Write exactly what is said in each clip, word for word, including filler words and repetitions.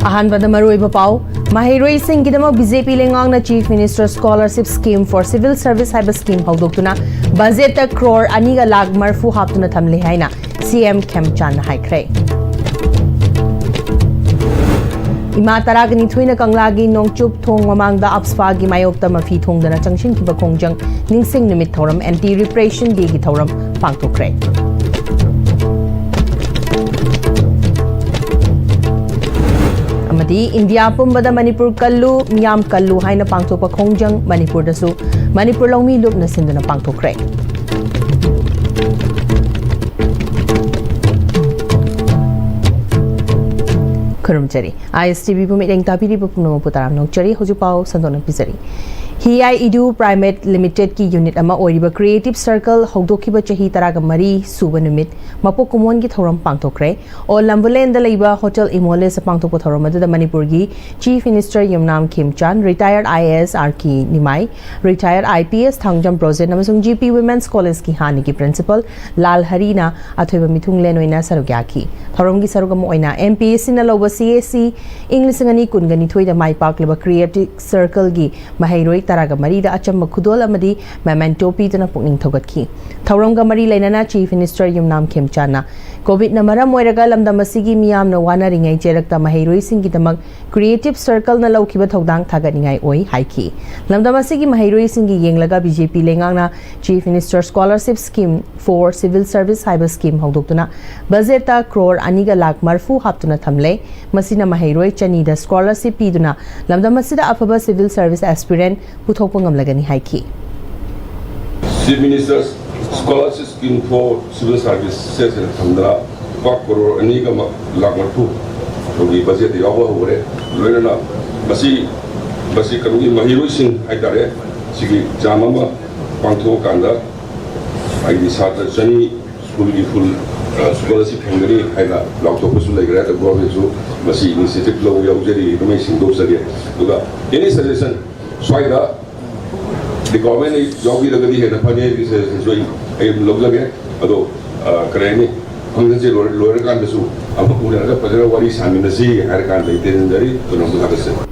ꯑꯍꯥꯟꯕꯗ ꯃꯔꯨꯑꯣꯏꯕ ꯄꯥꯎ꯫ ꯃꯍꯩꯔꯣꯏꯁꯤꯡꯒꯤꯗꯃꯛ ꯕꯤ ꯖꯦ ꯄꯤ ꯂꯩꯉꯥꯛꯅ Chief Minister Scholarship Scheme for Civil Service ꯍꯥꯏꯕ scheme ꯍꯧꯗꯣꯛꯇꯨꯅ ꯕꯖꯦꯠꯇ ꯀ꯭ꯔꯣꯔ ꯑꯅꯤꯒ ꯂꯥꯈ ꯃꯔꯤꯐꯨ ꯍꯥꯞꯇꯨꯅ ꯊꯝꯂꯦ ꯍꯥꯏꯅ ꯁꯤ ꯑꯦꯝ ꯈꯦꯝꯆꯥꯟꯅ ꯍꯥꯏꯈ꯭ꯔꯦ꯫ ꯏꯃꯥ ꯇꯔꯥꯒ ꯅꯤꯊꯣꯏꯅ ꯀꯪꯂꯥꯒꯤ ꯅꯣꯡꯆꯨꯞ ꯊꯣꯡ ꯃꯃꯥꯡꯗ ꯑꯞꯁꯄꯥꯒꯤ ꯃꯥꯌꯣꯛꯇ ꯃꯐꯤ ꯊꯣꯡꯗꯅ ꯆꯪꯁꯤꯟꯈꯤꯕ ꯈꯣꯡꯖꯪ ꯅꯤꯡꯁꯤꯡ ꯅꯨꯃꯤꯠ ꯊꯧꯔꯝ, Anti Repression Day ꯒꯤ ꯊꯧꯔꯝ ꯄꯥꯡꯊꯣꯛꯈ꯭ꯔꯦ꯫ ꯑꯃꯗꯤ ꯏꯟꯗꯤꯌꯥ ꯄꯨꯝꯕꯗ ꯃꯅꯤꯄꯨꯔ ꯀꯜꯂꯨ, ꯃꯤꯌꯥꯝ ꯀꯜꯂꯨ ꯍꯥꯏꯅ ꯄꯥꯡꯊꯣꯛꯄ ꯈꯣꯡꯖꯪ ꯃꯅꯤꯄꯨꯔꯗꯁꯨ ꯃꯅꯤꯄꯨꯔ ꯂꯧꯃꯤ ꯂꯨꯞꯅ ꯁꯤꯟꯗꯨꯅ ꯄꯥꯡꯊꯣꯛꯈ꯭ꯔꯦ꯫ ꯈꯨꯔꯨꯝꯖꯔꯤ꯫ ꯑꯥꯏ ꯑꯦꯁ ꯇꯤ ꯚꯤꯕꯨ ꯃꯤꯠꯌꯦꯡ ꯇꯥꯕꯤꯔꯤꯕ ꯄꯨꯝꯅꯃꯛꯄꯨ ꯇꯔꯥꯝꯅ ꯑꯣꯛꯆꯔꯤ꯫ ꯍꯧꯖꯤꯛ ꯄꯥꯎ ꯁꯟꯗꯣꯛꯅ ꯄꯤꯖꯔꯤ꯫ ꯍꯤꯌꯥꯏ ꯏꯗꯨ Private Limited ꯀꯤ unit ꯑꯃ ꯑꯣꯏꯔꯤꯕ Creative Circle ꯍꯧꯗꯣꯛꯈꯤꯕ ꯆꯍꯤ ꯇꯔꯥꯒ ꯃꯔꯤ ꯁꯨꯕ ꯅꯨꯃꯤꯠ ꯃꯄꯣꯛ ꯀꯨꯝꯑꯣꯟꯒꯤ ꯊꯧꯔꯝ ꯄꯥꯡꯊꯣꯛꯈ꯭ꯔꯦ꯫ ꯑꯣꯜ ꯂꯝꯕꯨꯂꯦꯟꯗ ꯂꯩꯕ Hotel Imole's ꯄꯥꯡꯊꯣꯛꯄ ꯊꯧꯔꯝ ꯑꯗꯨꯗ ꯃꯅꯤꯄꯨꯔꯒꯤ Chief Minister Yumnam ꯈꯦꯝꯆꯥꯟ, retired I A S R K Nimai, retired I P S Thangjam Brojen ꯑꯃꯁꯨꯡ ꯖꯤ ꯄꯤ Women's College ꯀꯤ ꯍꯥꯟꯅꯒꯤ Principal ꯂꯥꯜ ꯍꯔꯤꯅ ꯑꯊꯣꯏꯕ ꯃꯤꯊꯨꯡꯂꯦꯟ ꯑꯣꯏꯅ ꯁꯔꯨꯛ ꯌꯥꯈꯤ꯫ ꯊꯧꯔꯝꯒꯤ ꯁꯔꯨꯛ ꯑꯃ ꯑꯣꯏꯅ M P S C ꯅ ꯂꯧꯕ C A C ꯏꯪ ꯂꯤꯁꯤꯡ ꯑꯅꯤ ꯀꯨꯟꯒ ꯅꯤꯊꯣꯏꯗ ꯃꯥꯏ ꯄꯥꯛꯂꯕ Creative Circle ꯒꯤ ꯃꯍꯩꯔꯣꯏ ꯇꯔꯥꯒ ꯃꯔꯤꯗ ꯑꯆꯝꯕ ꯈꯨꯗꯣꯜ ꯑꯃꯗꯤ memento ꯄꯤꯗꯨꯅ ꯄꯨꯛꯅꯤꯡ ꯊꯧꯒꯠꯈꯤ꯫ ꯊꯧꯔꯝꯒ ꯃꯔꯤ ꯂꯩꯅꯅ Chief Minister ꯌꯨꯝꯅꯥꯝ ꯈꯦꯝꯆꯥꯟꯅ COVID ꯅ ꯃꯔꯝ ꯑꯣꯏꯔꯒ ꯂꯝꯗꯝ ꯑꯁꯤꯒꯤ ꯃꯤꯌꯥꯝꯅ ꯋꯥꯅꯔꯤꯉꯩ ꯆꯩꯔꯛꯇ ꯃꯍꯩꯔꯣꯏꯁꯤꯡꯒꯤꯗꯃꯛ Creative Circle ꯅ ꯂꯧꯈꯤꯕ ꯊꯧꯗꯥꯡ ꯊꯥꯒꯠꯅꯤꯡꯉꯥꯏ ꯑꯣꯏ ꯍꯥꯏꯈꯤ꯫ ꯂꯝꯗꯝ ꯑꯁꯤꯒꯤ ꯃꯍꯩꯔꯣꯏꯁꯤꯡꯒꯤ ꯌꯦꯡꯂꯒ B J P ꯂꯩꯉꯥꯛꯅ Chief Minister Scholarship Scheme for Civil Service ꯍꯥꯏꯕ scheme ꯍꯧꯗꯣꯛꯇꯨꯅ ꯕꯖꯦꯠꯇ ꯀ꯭ꯔꯣꯔ ꯑꯅꯤꯒ ꯂꯥꯈ ꯃꯔꯤꯐꯨ ꯍꯥꯞꯇꯨꯅ ꯊꯝꯂꯦ꯫ ꯃꯁꯤꯅ ꯃꯍꯩꯔꯣꯏ ꯆꯅꯤꯗ scholarship ꯄꯤꯗꯨꯅ ꯂꯝꯗꯝ ꯑꯁꯤꯗ ꯑꯐꯕ civil service aspirant ꯄꯨꯊꯣꯛꯄ ꯉꯝꯂꯒꯅꯤ ꯍꯥꯏꯈꯤ꯫ Chief Minister's Scholarship Scheme for Civil Service ꯁꯦ ꯊꯝꯗꯅ ꯂꯨꯄꯥ ꯀ꯭ꯔꯣꯔ ꯑꯅꯤꯒ ꯂꯥꯈ ꯃꯔꯤꯐꯨ ꯒꯤ ꯕꯖꯦꯠꯇ ꯌꯥꯎꯕ ꯍꯧꯈꯔꯦ꯫ ꯂꯣꯏꯅꯅ ꯃꯁꯤ, ꯃꯁꯤ ꯀꯩꯅꯣꯒꯤ ꯃꯍꯩꯔꯣꯏꯁꯤꯡ ꯍꯥꯏꯇꯥꯔꯦ, ꯁꯤꯒꯤ exam ꯑꯃ ꯄꯥꯡꯊꯣꯛꯑꯀꯥꯟꯗ ꯍꯥꯏꯗꯤ ꯁꯥꯇ꯭ꯔ ꯆꯅꯤ ꯁ꯭ꯀꯨꯜꯒꯤ full, ꯑ, scholarship ꯐꯪꯒꯅꯤ ꯍꯥꯏꯅ ꯂꯥꯎꯊꯣꯛꯄꯁꯨ ꯂꯩꯈ꯭ꯔꯦ꯫ ꯑꯗ government ꯁꯨ ꯃꯁꯤ initiative ꯂꯧꯕ ꯌꯥꯎꯖꯔꯤ, ꯑꯗꯨꯃꯥꯏꯅ ꯁꯦꯡꯗꯣꯛꯆꯒꯦ꯫ ꯑꯗꯨꯒ any suggestion ꯁ꯭ꯋꯥꯏꯗ department ꯌꯥꯎꯕꯤꯔꯒꯗꯤ ꯍꯦꯟꯅ ꯐꯅꯤ ꯍꯥꯏꯕꯒꯤ suggestion ꯁꯨ ꯑꯩ ꯑꯩ ꯑꯗꯨꯝ ꯂꯧꯖꯒꯦ꯫ ꯑꯗꯣ, ꯑ, ꯀꯔꯤ ꯍꯥꯏꯅꯤ, conference ꯁꯦ ꯂꯣꯏꯔ-, ꯂꯣꯏꯔꯀꯥꯟꯗꯁꯨ ꯑꯃꯨꯛ ꯎꯅꯔꯒ ꯐꯖꯅ ꯋꯥꯔꯤ ꯁꯥꯃꯤꯟꯅꯁꯤ ꯍꯥꯏꯔ ꯀꯥꯟꯗ ꯑꯩ ꯇꯦꯟꯖꯟꯖꯔꯤ꯫ ꯄꯨꯝꯅꯃꯛꯄꯨ ꯊꯥꯒꯠꯆꯔꯤ꯫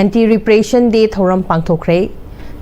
Anti Repression Day ꯊꯧꯔꯝ ꯄꯥꯡꯊꯣꯛꯈ꯭ꯔꯦ꯫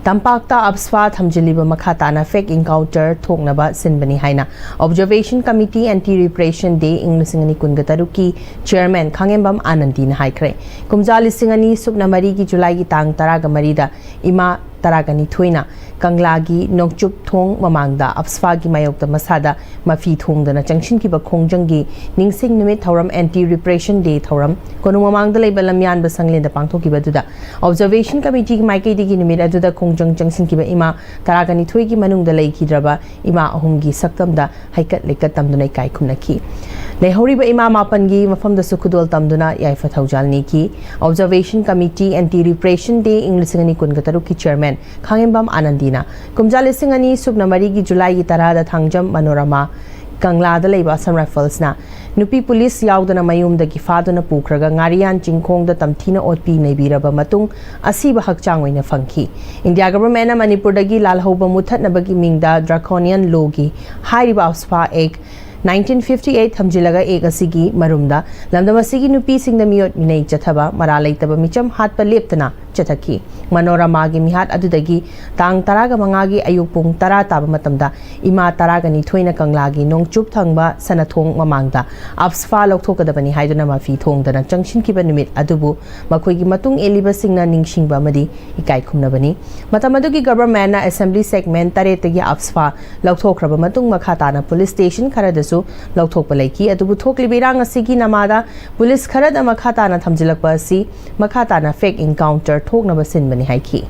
ꯇꯝꯄꯥꯛꯇ AFSPA ꯊꯝꯖꯤꯜꯂꯤꯕ ꯃꯈꯥ ꯇꯥꯅ fake encounter ꯊꯣꯛꯅꯕ ꯁꯤꯟꯕꯅꯤ ꯍꯥꯏꯅ Observation Committee Anti Repression Day ꯏꯪ ꯂꯤꯁꯤꯡ ꯑꯅꯤ ꯀꯨꯟꯒ ꯇꯔꯨꯛꯀꯤ chairman ꯈꯥꯉꯦꯝꯕꯝ ꯑꯥꯅꯟꯗꯤꯅ ꯍꯥꯏꯈ꯭ꯔꯦ꯫ ꯀꯨꯝꯖꯥ ꯂꯤꯁꯤꯡ ꯑꯅꯤ ꯁꯨꯞꯅ ꯃꯔꯤꯒꯤ ꯖꯨꯂꯥꯏꯒꯤ ꯇꯥꯡ ꯇꯔꯥꯒ ꯃꯔꯤꯗ ꯏꯃꯥ ꯇꯔꯥꯒ ꯅꯤꯊꯣꯏꯅ ꯀꯪꯂꯥꯒꯤ ꯅꯣꯡꯆꯨꯞ ꯊꯣꯡ ꯃꯃꯥꯡꯗ AFSPA ꯒꯤ ꯃꯥꯌꯣꯛꯇ ꯃꯁꯥꯗ ꯃꯐꯤ ꯊꯣꯡꯗꯅ ꯆꯪꯁꯤꯟꯈꯤꯕ ꯈꯣꯡꯖꯪꯒꯤ ꯅꯤꯡꯁꯤꯡ ꯅꯨꯃꯤꯠ ꯊꯧꯔꯝ Anti Repression Day ꯊꯧꯔꯝ ꯀꯣꯅꯨꯡ ꯃꯃꯥꯡꯗ ꯂꯩꯕ ꯂꯝꯌꯥꯟꯕ ꯁꯪꯂꯦꯟꯗ ꯄꯥꯡꯊꯣꯛꯈꯤꯕ ꯑꯗꯨꯗ Observation Committee ꯒꯤ ꯃꯥꯏꯀꯩꯗꯒꯤ ꯅꯨꯃꯤꯠ ꯑꯗꯨꯗ ꯈꯣꯡꯖꯪ ꯆꯪꯁꯤꯟꯈꯤꯕ ꯏꯃꯥ ꯇꯔꯥꯒ ꯅꯤꯊꯣꯏꯒꯤ ꯃꯅꯨꯡꯗ ꯂꯩꯈꯤꯗ꯭ꯔꯕ ꯏꯃꯥ ꯑꯍꯨꯝꯒꯤ ꯁꯛꯇꯝꯗ ꯍꯩꯀꯠ ꯂꯩꯀꯠ ꯇꯝꯗꯨꯅ ꯏꯀꯥꯏ ꯈꯨꯝꯅꯈꯤ꯫ ꯂꯩꯍꯧꯔꯤꯕ ꯏꯃꯥ ꯃꯥꯄꯟꯒꯤ ꯃꯐꯝꯗꯁꯨ ꯈꯨꯗꯣꯜ ꯇꯝꯗꯨꯅ ꯌꯥꯏꯐ ꯊꯧꯖꯥꯜ ꯅꯤꯈꯤ꯫ Observation Committee Anti Repression Day ꯏꯪ ꯂꯤꯁꯤꯡ ꯑꯅꯤ ꯀꯨꯟꯒ ꯇꯔꯨꯛꯀꯤ chairman ꯈꯥꯉꯦꯝꯕꯝ ꯑꯥꯅꯟꯗꯤꯅ ꯀꯨꯝꯖꯥ ꯂꯤꯁꯤꯡ ꯑꯅꯤ ꯁꯨꯞꯅ ꯃꯔꯤꯒꯤ ꯖꯨꯂꯥꯏꯒꯤ ꯇꯔꯥꯗ ꯊꯥꯡꯖꯝ ꯃꯅꯣꯔꯃꯥ ꯀꯪꯂꯥꯗ ꯂꯩꯕ Assam Rifles ꯅ ꯅꯨꯄꯤ ꯄꯨꯂꯤꯁ ꯌꯥꯎꯗꯅ ꯃꯌꯨꯝꯗꯒꯤ ꯐꯥꯗꯨꯅ ꯄꯨꯈ꯭ꯔꯒ ꯉꯥꯔꯤꯌꯥꯟ ꯆꯤꯡꯈꯣꯡꯗ ꯇꯝꯊꯤꯅ ꯑꯣꯠꯄꯤ ꯅꯩꯕꯤꯔꯕ ꯃꯇꯨꯡ ꯑꯁꯤꯕ ꯍꯛꯆꯥꯡ ꯑꯣꯏꯅ ꯐꯪꯈꯤ꯫ ꯏꯟꯗꯤꯌꯥ government ꯅ ꯃꯅꯤꯄꯨꯔꯗꯒꯤ ꯂꯥꯜꯍꯧꯕ ꯃꯨꯠꯊꯠꯅꯕꯒꯤ ꯃꯤꯡꯗ draconian law ꯒꯤ ꯍꯥꯏꯔꯤꯕ AFSPA Act nineteen fifty eight ꯊꯝꯖꯤꯜꯂꯒ Act ꯑꯁꯤꯒꯤ ꯃꯔꯨꯝꯗ ꯂꯝꯗꯝ ꯑꯁꯤꯒꯤ ꯅꯨꯄꯤꯁꯤꯡꯗ ꯃꯤꯑꯣꯠ ꯃꯤꯅꯩ ꯆꯠꯊꯕ, ꯃꯔꯥꯜ ꯂꯩꯇꯕ ꯃꯤꯆꯝ ꯍꯥꯠꯄ ꯂꯦꯞꯇꯅ ꯆꯠꯊꯈꯤ꯫ ꯃꯅꯣꯔꯃꯥꯒꯤ ꯃꯤꯍꯥꯠ ꯑꯗꯨꯗꯒꯤ ꯇꯥꯡ ꯇꯔꯥꯒ ꯃꯉꯥꯒꯤ ꯑꯌꯨꯛ ꯄꯨꯡ ꯇꯔꯥ ꯇꯥꯕ ꯃꯇꯝꯗ ꯏꯃꯥ ꯇꯔꯥꯒ ꯅꯤꯊꯣꯏꯅ ꯀꯪꯂꯥꯒꯤ ꯅꯣꯡꯆꯨꯞ ꯊꯪꯕ ꯁꯅꯥꯊꯣꯡ ꯃꯃꯥꯡꯗ AFSPA ꯂꯧꯊꯣꯛꯀꯗꯕꯅꯤ ꯍꯥꯏꯗꯨꯅ ꯃꯐꯤ ꯊꯣꯡꯗꯅ ꯆꯪꯁꯤꯟꯈꯤꯕ ꯅꯨꯃꯤꯠ ꯑꯗꯨꯕꯨ ꯃꯈꯣꯏꯒꯤ ꯃꯇꯨꯡ ꯏꯜꯂꯤꯕꯁꯤꯡꯅ ꯅꯤꯡꯁꯤꯡꯕ ꯑꯃꯗꯤ ꯏꯀꯥꯏ ꯈꯨꯝꯅꯕꯅꯤ꯫ ꯃꯇꯝ ꯑꯗꯨꯒꯤ government ꯅ Assembly Segment ꯇꯔꯦꯠꯇꯒꯤ AFSPA ꯂꯧꯊꯣꯛꯈ꯭ꯔꯕ ꯃꯇꯨꯡ ꯃꯈꯥ ꯇꯥꯅ police station ꯈꯔꯗꯁꯨ ꯂꯧꯊꯣꯛꯄ ꯂꯩꯈꯤ꯫ ꯑꯗꯨꯕꯨ ꯊꯣꯛꯂꯤꯕ ꯏꯔꯥꯡ ꯑꯁꯤꯒꯤ ꯅꯃꯥꯗ police ꯈꯔꯗ ꯃꯈꯥ ꯇꯥꯅ ꯊꯝꯖꯤꯜꯂꯛꯄ ꯑꯁꯤ ꯃꯈꯥ ꯇꯥꯅ fake encounter ꯊꯣꯛꯅꯕ ꯁꯤꯟꯕꯅꯤ ꯍꯥꯏꯈꯤ꯫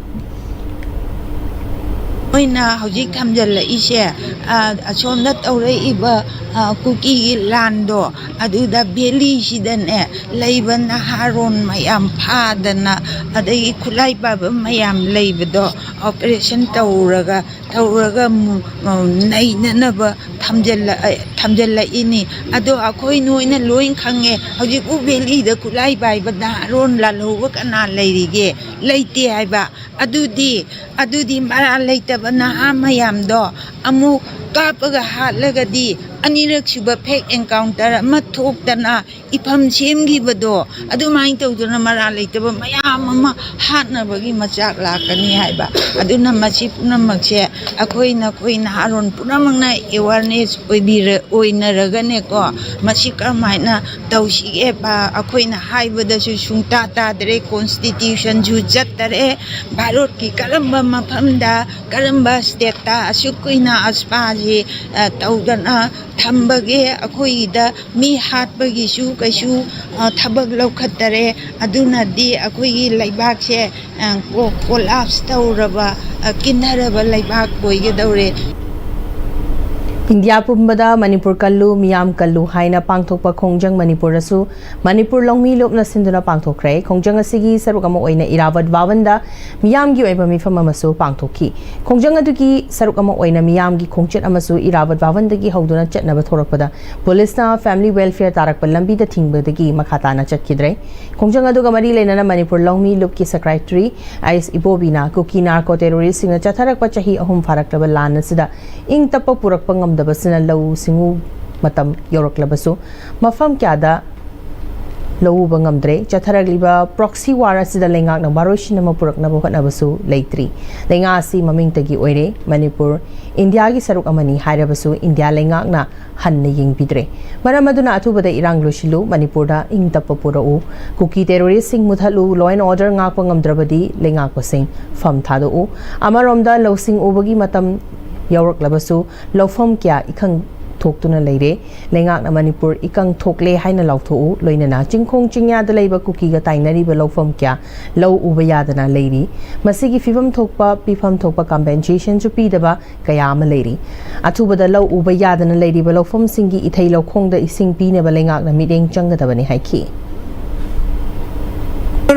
ꯃꯣꯏꯅ ꯍꯧꯖꯤꯛ ꯊꯝꯖꯤꯜꯂꯛꯏꯁꯦ, ꯑ, ꯑꯁꯣꯝꯗ ꯇꯧꯔꯛꯏꯕ, ꯑ, ꯀꯨꯀꯤꯒꯤ ꯂꯥꯟꯗꯣ, ꯑꯗꯨꯗ ꯚꯦꯂꯤꯁꯤꯗꯅꯦ ꯂꯩꯕ ꯅꯍꯥꯔꯣꯟ ꯃꯌꯥꯝ ꯐꯥꯗꯅ, ꯑꯗꯒꯤ ꯈꯨꯠꯂꯥꯏ ꯄꯥꯏꯕ ꯃꯌꯥꯝ ꯂꯩꯕꯗꯣ ꯑꯣꯄꯔꯦꯁꯟ ꯇꯧꯔꯒ, ꯇꯧꯔꯒ ꯃꯨ-, ꯑ, ꯅꯩꯅꯅꯕ ꯊꯝꯖꯤꯜꯂꯛ-, ꯊꯝꯖꯤꯜꯂꯛꯏꯅꯤ꯫ ꯑꯗꯣ ꯑꯩꯈꯣꯏ ꯅꯣꯏꯅ ꯂꯣꯏ ꯈꯪꯉꯦ, ꯍꯧꯖꯤꯛꯄꯨ ꯚꯦꯂꯤꯗ ꯈꯨꯠꯂꯥꯏ ꯄꯥꯏꯕ ꯅꯍꯥꯔꯣꯟ ꯂꯥꯜꯍꯧꯕ ꯀꯅꯥ ꯂꯩꯔꯤꯒꯦ? ꯂꯩꯇꯦ ꯍꯥꯏꯕ꯫ ꯑꯗꯨꯗꯤ, ꯑꯗꯨꯗꯤ ꯃꯔꯥꯜ ꯂꯩꯇꯕ ꯅꯍꯥ ꯃꯌꯥꯝꯗꯣ ꯑꯃꯨꯛ ꯀꯥꯞꯄꯒ ꯍꯥꯠꯂꯒꯗꯤ, ꯑꯅꯤꯔꯛ ꯁꯨꯕ ꯐꯦꯛ ꯑꯦꯟꯀꯥꯎꯟꯇꯔ ꯑꯃ ꯊꯣꯛꯇꯅ ꯏꯐꯝ ꯁꯦꯝꯈꯤꯕꯗꯣ, ꯑꯗꯨꯃꯥꯏꯅ ꯇꯧꯗꯅ ꯃꯔꯥꯜ ꯂꯩꯇꯕ ꯃꯌꯥꯝ ꯑꯃ ꯍꯥꯠꯅꯕꯒꯤ ꯃꯆꯥꯛ ꯂꯥꯛꯀꯅꯤ ꯍꯥꯏꯕ꯫ ꯑꯗꯨꯅ ꯃꯁꯤ ꯄꯨꯝꯅꯃꯛꯁꯦ ꯑꯩꯈꯣꯏ ꯅꯈꯣꯏ ꯅꯍꯥꯔꯣꯟ ꯄꯨꯝꯅꯃꯛꯅ ꯑꯦꯋꯥꯔꯅꯦꯁ ꯑꯣꯏꯕꯤꯔ-, ꯑꯣꯏꯅꯔꯒꯅꯦꯀꯣ, ꯃꯁꯤ ꯀꯔꯝꯍꯥꯏꯅ ꯇꯧꯁꯤꯒꯦ? ꯕ-, ꯑꯩꯈꯣꯏꯅ ꯍꯥꯏꯕꯗꯁꯨ ꯁꯨꯡꯇꯥ ꯇꯥꯗ꯭ꯔꯦ, ꯀꯣꯟꯁꯇꯤꯇ꯭ꯌꯨꯁꯟꯁꯨ ꯆꯠꯇꯔꯦ, ꯚꯥꯔꯠꯀꯤ ꯀꯔꯝꯕ ꯃꯐꯝꯗ ꯀꯔꯝꯕ ꯁ꯭ꯇꯦꯠꯇ ꯑꯁꯨꯛ ꯀꯨꯏꯅ ꯑꯁꯄꯥꯁꯤ, ꯑ, ꯇꯧꯗꯅ ꯊꯝꯕꯒꯦ? ꯑꯩꯈꯣꯏꯒꯤꯗ ꯃꯤ ꯍꯥꯠꯄꯒꯤꯁꯨ ꯀꯩꯁꯨ, ꯑ, ꯊꯕꯛ ꯂꯧꯈꯠꯇꯔꯦ꯫ ꯑꯗꯨꯅꯗꯤ ꯑꯩꯈꯣꯏꯒꯤ ꯂꯩꯕꯥꯛꯁꯦ, ꯑ, ꯀꯣ-, ꯀꯣꯂꯥꯞꯁ ꯇꯧꯔꯕ, ꯑ, ꯀꯤꯟꯅꯔꯕ ꯂꯩꯕꯥꯛ ꯑꯣꯏꯒꯗꯧꯔꯦ꯫ ꯏꯟꯗꯤꯌꯥ ꯄꯨꯝꯕꯗ ꯃꯅꯤꯄꯨꯔ ꯀꯜꯂꯨ, ꯃꯤꯌꯥꯝ ꯀꯜꯂꯨ ꯍꯥꯏꯅ ꯄꯥꯡꯊꯣꯛꯄ ꯈꯣꯡꯖꯪ ꯃꯅꯤꯄꯨꯔꯗꯁꯨ ꯃꯅꯤꯄꯨꯔ ꯂꯧꯃꯤ ꯂꯨꯞꯅ ꯁꯤꯟꯗꯨꯅ ꯄꯥꯡꯊꯣꯛꯈ꯭ꯔꯦ꯫ ꯈꯣꯡꯖꯪ ꯑꯁꯤꯒꯤ ꯁꯔꯨꯛ ꯑꯃ ꯑꯣꯏꯅ ꯏꯔꯥꯕꯠ ꯚꯥꯕꯟꯗ ꯃꯤꯌꯥꯝꯒꯤ ꯑꯣꯏꯕ ꯃꯤꯐꯝ ꯑꯃꯁꯨ ꯄꯥꯡꯊꯣꯛꯈꯤ꯫ ꯈꯣꯡꯖꯪ ꯑꯗꯨꯒꯤ ꯁꯔꯨꯛ ꯑꯃ ꯑꯣꯏꯅ ꯃꯤꯌꯥꯝꯒꯤ ꯈꯣꯡꯆꯠ ꯑꯃꯁꯨ ꯏꯔꯥꯕꯠ ꯚꯥꯕꯟꯗꯒꯤ ꯍꯧꯗꯨꯅ ꯆꯠꯅꯕ ꯊꯣꯔꯛꯄꯗ ꯄꯨꯂꯤꯁꯅ ꯐꯦꯃꯤꯂꯤ ꯋꯦꯜꯐꯤꯌꯔ ꯇꯥꯔꯛꯄ ꯂꯝꯕꯤꯗ ꯊꯤꯡꯕꯗꯒꯤ ꯃꯈꯥ ꯇꯥꯅ ꯆꯠꯈꯤꯗ꯭ꯔꯦ꯫ ꯈꯣꯡꯖꯪ ꯑꯗꯨꯒ ꯃꯔꯤ ꯂꯩꯅꯅ ꯃꯅꯤꯄꯨꯔ ꯂꯧꯃꯤ ꯂꯨꯞꯀꯤ ꯁꯦꯀ꯭ꯔꯦꯇꯔꯤ ꯑꯥꯏ ꯑꯦꯁ ꯏꯕꯣꯕꯤꯅ ꯀꯨꯀꯤ ꯅꯥꯔꯀꯣ ꯇꯦꯔꯣꯔꯤꯁꯁꯤꯡꯅ ꯆꯠꯊꯔꯛꯄ ꯆꯍꯤ ꯑꯍꯨꯝ ꯐꯥꯔꯛꯂꯕ ꯂꯥꯟ ꯑꯁꯤꯗ ꯏꯪ ꯇꯞꯄ ꯄꯨꯔꯛꯄ ꯉꯝꯗꯕꯁꯤꯅ ꯂꯧꯎ ꯁꯤꯡꯎ ꯃꯇꯝ ꯌꯧꯔꯛꯂꯕꯁꯨ ꯃꯐꯝ ꯀꯌꯥꯗ ꯂꯧꯎꯕ ꯉꯝꯗ꯭ꯔꯦ꯫ ꯆꯠꯊꯔꯛꯂꯤꯕ ꯄ꯭ꯔꯣꯛꯁꯤ ꯋꯥꯔ ꯑꯁꯤꯗ ꯂꯩꯉꯥꯛꯅ ꯋꯥꯔꯣꯏꯁꯤꯟ ꯑꯃ ꯄꯨꯔꯛꯅꯕ ꯍꯣꯠꯅꯕꯁꯨ ꯂꯩꯇ꯭ꯔꯤ꯫ ꯂꯩꯉꯥꯛ ꯑꯁꯤ ꯃꯃꯤꯡꯇꯒꯤ ꯑꯣꯏꯔꯦ꯫ ꯃꯅꯤꯄꯨꯔ ꯏꯟꯗꯤꯌꯥꯒꯤ ꯁꯔꯨꯛ ꯑꯃꯅꯤ ꯍꯥꯏꯔꯕꯁꯨ ꯏꯟꯗꯤꯌꯥ ꯂꯩꯉꯥꯛꯅ ꯍꯟꯅ ꯌꯦꯡꯕꯤꯗ꯭ꯔꯦ꯫ ꯃꯔꯝ ꯑꯗꯨꯅ ꯑꯊꯨꯕꯗ ꯏꯔꯥꯡ ꯂꯣꯏꯁꯤꯜꯂꯨ, ꯃꯅꯤꯄꯨꯔꯗ ꯏꯪ ꯇꯞꯄ ꯄꯨꯔꯛꯎ, ꯀꯨꯀꯤ ꯇꯦꯔꯣꯔꯤꯁꯁꯤꯡ ꯃꯨꯊꯠꯂꯨ, law and order ꯉꯥꯛꯄ ꯉꯝꯗ꯭ꯔꯕꯗꯤ ꯂꯩꯉꯥꯛꯄꯁꯤꯡ ꯐꯝ ꯊꯥꯗꯣꯛꯎ꯫ ꯑꯃꯔꯣꯝꯗ ꯂꯧꯁꯤꯡ ꯎꯕꯒꯤ ꯃꯇꯝ ꯌꯧꯔꯛꯂꯕꯁꯨ ꯂꯧꯐꯝ ꯀꯌꯥ ꯏꯈꯪ ꯊꯣꯛꯇꯨꯅ ꯂꯩꯔꯦ꯫ ꯂꯩꯉꯥꯛꯅ ꯃꯅꯤꯄꯨꯔ ꯏꯀꯪ ꯊꯣꯛꯂꯦ ꯍꯥꯏꯅ ꯂꯥꯎꯊꯣꯛꯎ, ꯂꯣꯏꯅꯅ ꯆꯤꯡꯈꯣꯡ ꯆꯤꯡꯌꯥꯗ ꯂꯩꯕ ꯀꯨꯀꯤꯒ ꯇꯥꯏꯅꯔꯤꯕ ꯂꯧꯐꯝ ꯀꯌꯥ ꯂꯧ ꯎꯕ ꯌꯥꯗꯅ ꯂꯩꯔꯤ꯫ ꯃꯁꯤꯒꯤ ꯐꯤꯕꯝ ꯊꯣꯛꯄ, ꯄꯤꯐꯝ ꯊꯣꯛꯄ ꯀꯝꯄꯦꯟꯁꯦꯁꯟꯁꯨ ꯄꯤꯗꯕ ꯀꯌꯥ ꯑꯃ ꯂꯩꯔꯤ꯫ ꯑꯊꯨꯕꯗ ꯂꯧ ꯎꯕ ꯌꯥꯗꯅ ꯂꯩꯔꯤꯕ ꯂꯧꯐꯝꯁꯤꯡꯒꯤ ꯏꯊꯩ ꯂꯧꯈꯣꯡꯗ ꯏꯁꯤꯡ ꯄꯤꯅꯕ ꯂꯩꯉꯥꯛꯅ ꯃꯤꯠꯌꯦꯡ ꯆꯪꯒꯗꯕꯅꯤ ꯍꯥꯏꯈꯤ꯫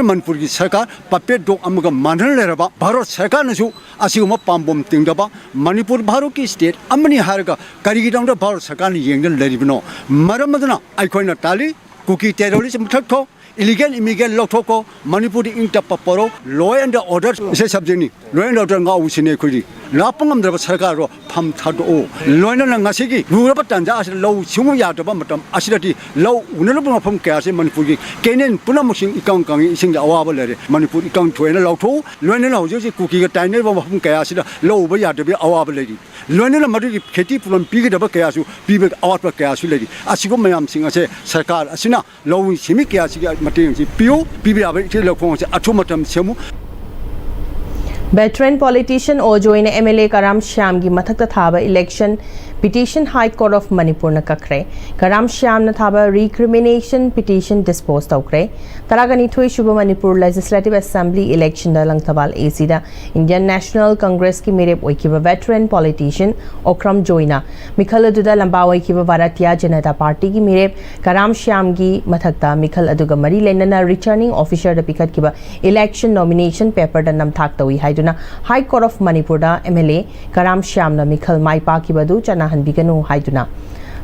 ꯃꯅꯤꯄꯨꯔꯒꯤ ꯁꯔꯀꯥꯔ ꯄꯄꯦꯠ ꯗꯣꯛ ꯑꯃꯒ ꯃꯥꯟꯅꯅ ꯂꯩꯔꯕ ꯚꯥꯔꯠ ꯁꯔꯀꯥꯔꯅꯁꯨ ꯑꯁꯤꯒꯨꯝꯕ ꯄꯥꯝꯕꯣꯝ ꯇꯤꯡꯗꯕ, ꯃꯅꯤꯄꯨꯔ ꯚꯥꯔꯠꯀꯤ ꯁ꯭ꯇꯦꯠ ꯑꯃꯅꯤ ꯍꯥꯏꯔꯒ ꯀꯔꯤꯒꯤꯗꯃꯛꯇ ꯚꯥꯔꯠ ꯁꯔꯀꯥꯔꯅ ꯌꯦꯡꯗꯅ ꯂꯩꯔꯤꯕꯅꯣ? ꯃꯔꯝ ꯑꯗꯨꯅ ꯑꯩꯈꯣꯏꯅ ꯇꯥꯜꯂꯤ, ꯀꯨꯀꯤ ꯇꯦꯔꯣꯔꯤꯁ ꯃꯨꯊꯠꯈꯣ, ꯏꯂꯤꯒꯦꯜ ꯏꯃꯤꯒ꯭ꯔꯦꯟ ꯂꯧꯊꯣꯛꯈꯣ, ꯃꯅꯤꯄꯨꯔꯗ ꯏꯪ ꯇꯞꯄ ꯄꯣꯔꯣ, ꯂꯣ ꯑꯦꯟ ꯑꯣꯔꯗꯔ ꯏꯁꯦ ꯁꯕꯖꯦꯛꯅꯤ꯫ ꯂꯣ ꯑꯦꯟ ꯑꯣꯔꯗꯔ ꯉꯥꯛꯎꯁꯤꯅꯦ ꯑꯩꯈꯣꯏꯗꯤ꯫ ꯂꯥꯛꯄ ꯉꯝꯗ꯭ꯔꯕ ꯁꯔꯀꯥꯔꯗꯣ ꯐꯝ ꯊꯥꯗꯣꯛꯑꯣ꯫ ꯂꯣꯏꯅꯅ ꯉꯁꯤꯒꯤ ꯂꯨꯔꯕ ꯇꯥꯟꯖꯥ ꯑꯁꯤꯗ ꯂꯧꯎ ꯁꯤꯡꯎ ꯌꯥꯗ꯭ꯔꯕ ꯃꯇꯝ ꯑꯁꯤꯗꯗꯤ ꯂꯧ ꯎꯅꯔꯕ ꯃꯐꯝ ꯀꯌꯥ ꯑꯁꯤ ꯃꯅꯤꯄꯨꯔꯒꯤ ꯀꯦꯅꯦꯜ ꯄꯨꯝꯅꯃꯛꯁꯤꯡ ꯏꯀꯪ ꯀꯪꯉꯤ, ꯏꯁꯤꯡꯗ ꯑꯋꯥꯕ ꯂꯩꯔꯦ꯫ ꯃꯅꯤꯄꯨꯔ ꯏꯀꯪ ꯊꯣꯛꯑꯦꯅ ꯂꯥꯎꯊꯣꯛꯎ꯫ ꯂꯣꯏꯅꯅ ꯍꯧꯖꯤꯛ ꯍꯧꯖꯤꯛ ꯀꯨꯀꯤꯒ ꯇꯥꯏꯅꯔꯤꯕ ꯃꯐꯝ ꯀꯌꯥ ꯑꯁꯤꯗ ꯂꯧ ꯎꯕ ꯌꯥꯗꯕꯒꯤ ꯑꯋꯥꯕ ꯂꯩꯔꯤ꯫ ꯂꯣꯏꯅꯅ ꯃꯗꯨꯒꯤ ꯈꯦꯇꯤ ꯄꯨꯔꯝ ꯄꯤꯒꯗꯕ ꯀꯌꯥꯁꯨ ꯄꯤꯕ ꯑꯋꯥꯠꯄ ꯀꯌꯥꯁꯨ ꯂꯩꯔꯤ꯫ ꯑꯁꯤꯒꯨꯝꯕ ꯃꯌꯥꯝꯁꯤꯡ ꯑꯁꯦ ꯁꯔꯀꯥꯔ ꯑꯁꯤꯅ ꯂꯧꯃꯤ ꯁꯤꯟꯃꯤ ꯀꯌꯥꯁꯤꯒꯤ ꯃꯇꯦꯡ ꯑꯁꯤ ꯄꯤꯌꯨ, ꯄꯤꯕ ꯌꯥꯕ ꯏꯊꯤꯜ ꯂꯧꯈꯣꯡ ꯑꯁꯤ ꯑꯊꯨꯕ ꯃꯇꯝ ꯁꯦꯝꯃꯨ꯫ ꯚꯦꯇꯔꯦꯟ ꯄꯣꯂꯤꯇꯤꯁꯤꯌꯟ ꯑꯣ ꯖꯣꯏꯅ ꯑꯦꯝ ꯑꯦꯜ ꯑꯦ ꯀꯔꯥꯝ ꯁ꯭ꯌꯥꯝꯒꯤ ꯃꯊꯛꯇ ꯊꯥꯕ election petition high court of ꯃꯅꯤꯄꯨꯔꯅ ꯀꯛꯈ꯭ꯔꯦ꯫ ꯀꯔꯥꯝ ꯁ꯭ꯌꯥꯝꯅ ꯊꯥꯕ ꯔꯤꯀ꯭ꯔꯤꯃꯤꯅꯦꯁꯟ ꯄꯤꯇꯤꯁꯟ ꯗꯤꯁꯄꯣꯖ ꯇꯧꯈ꯭ꯔꯦ꯫ ꯇꯔꯥꯒꯅꯤꯊꯣꯏ ꯁꯨꯕ ꯃꯅꯤꯄꯨꯔ ꯂꯦꯖꯤꯁꯂꯦꯇꯤꯚ ꯑꯦꯁꯦꯝꯕ꯭ꯂꯤ ꯏꯂꯦꯛꯁꯟꯗ ꯂꯪꯊꯕꯥꯜ ꯑꯦ ꯁꯤꯗ ꯏꯟꯗꯤꯌꯟ ꯅꯦꯁꯅꯦꯜ ꯀꯪꯒ꯭ꯔꯦꯁꯀꯤ ꯃꯤꯔꯦꯞ ꯑꯣꯏꯈꯤꯕ ꯚꯦꯇꯔꯦꯟ ꯄꯣꯂꯤꯇꯤꯁꯤꯌꯟ ꯑꯣꯀ꯭ꯔꯝ ꯖꯣꯏꯅ ꯃꯤꯈꯜ ꯑꯗꯨꯗ ꯂꯝꯕꯥ ꯑꯣꯏꯈꯤꯕ ꯚꯥꯔꯇꯤꯌꯥ ꯖꯅꯇꯥ ꯄꯥꯔꯇꯤꯒꯤ ꯃꯤꯔꯦꯞ ꯀꯔꯥꯝ ꯁ꯭ꯌꯥꯝꯒꯤ ꯃꯊꯛꯇ ꯃꯤꯈꯜ ꯑꯗꯨꯒ ꯃꯔꯤ ꯂꯩꯅꯅ ꯔꯤꯇꯔꯅꯤꯡ ꯑꯣꯐꯤꯁꯔꯗ ꯄꯤꯈꯠꯈꯤꯕ ꯏꯂꯦꯛꯁꯟ ꯅꯣꯃꯤꯅꯦꯁꯟ ꯄꯦꯄꯔꯗ ꯅꯝꯊꯥꯛ ꯇꯧꯏ ꯍꯥꯏꯗꯨꯅ ꯍꯥꯏ ꯀꯣꯔꯠ ꯑꯣꯐ ꯃꯅꯤꯄꯨꯔꯗ ꯑꯦꯝ ꯑꯦꯜ ꯑꯦ ꯀꯔꯥꯝ ꯁ꯭ꯌꯥꯝꯅ ꯃꯤꯈꯜ ꯃꯥꯏ ꯄꯥꯛꯈꯤꯕ ꯑꯗꯨ ꯆꯠꯅꯍꯟꯕꯤꯒꯅꯨ ꯍꯥꯏꯗꯨꯅ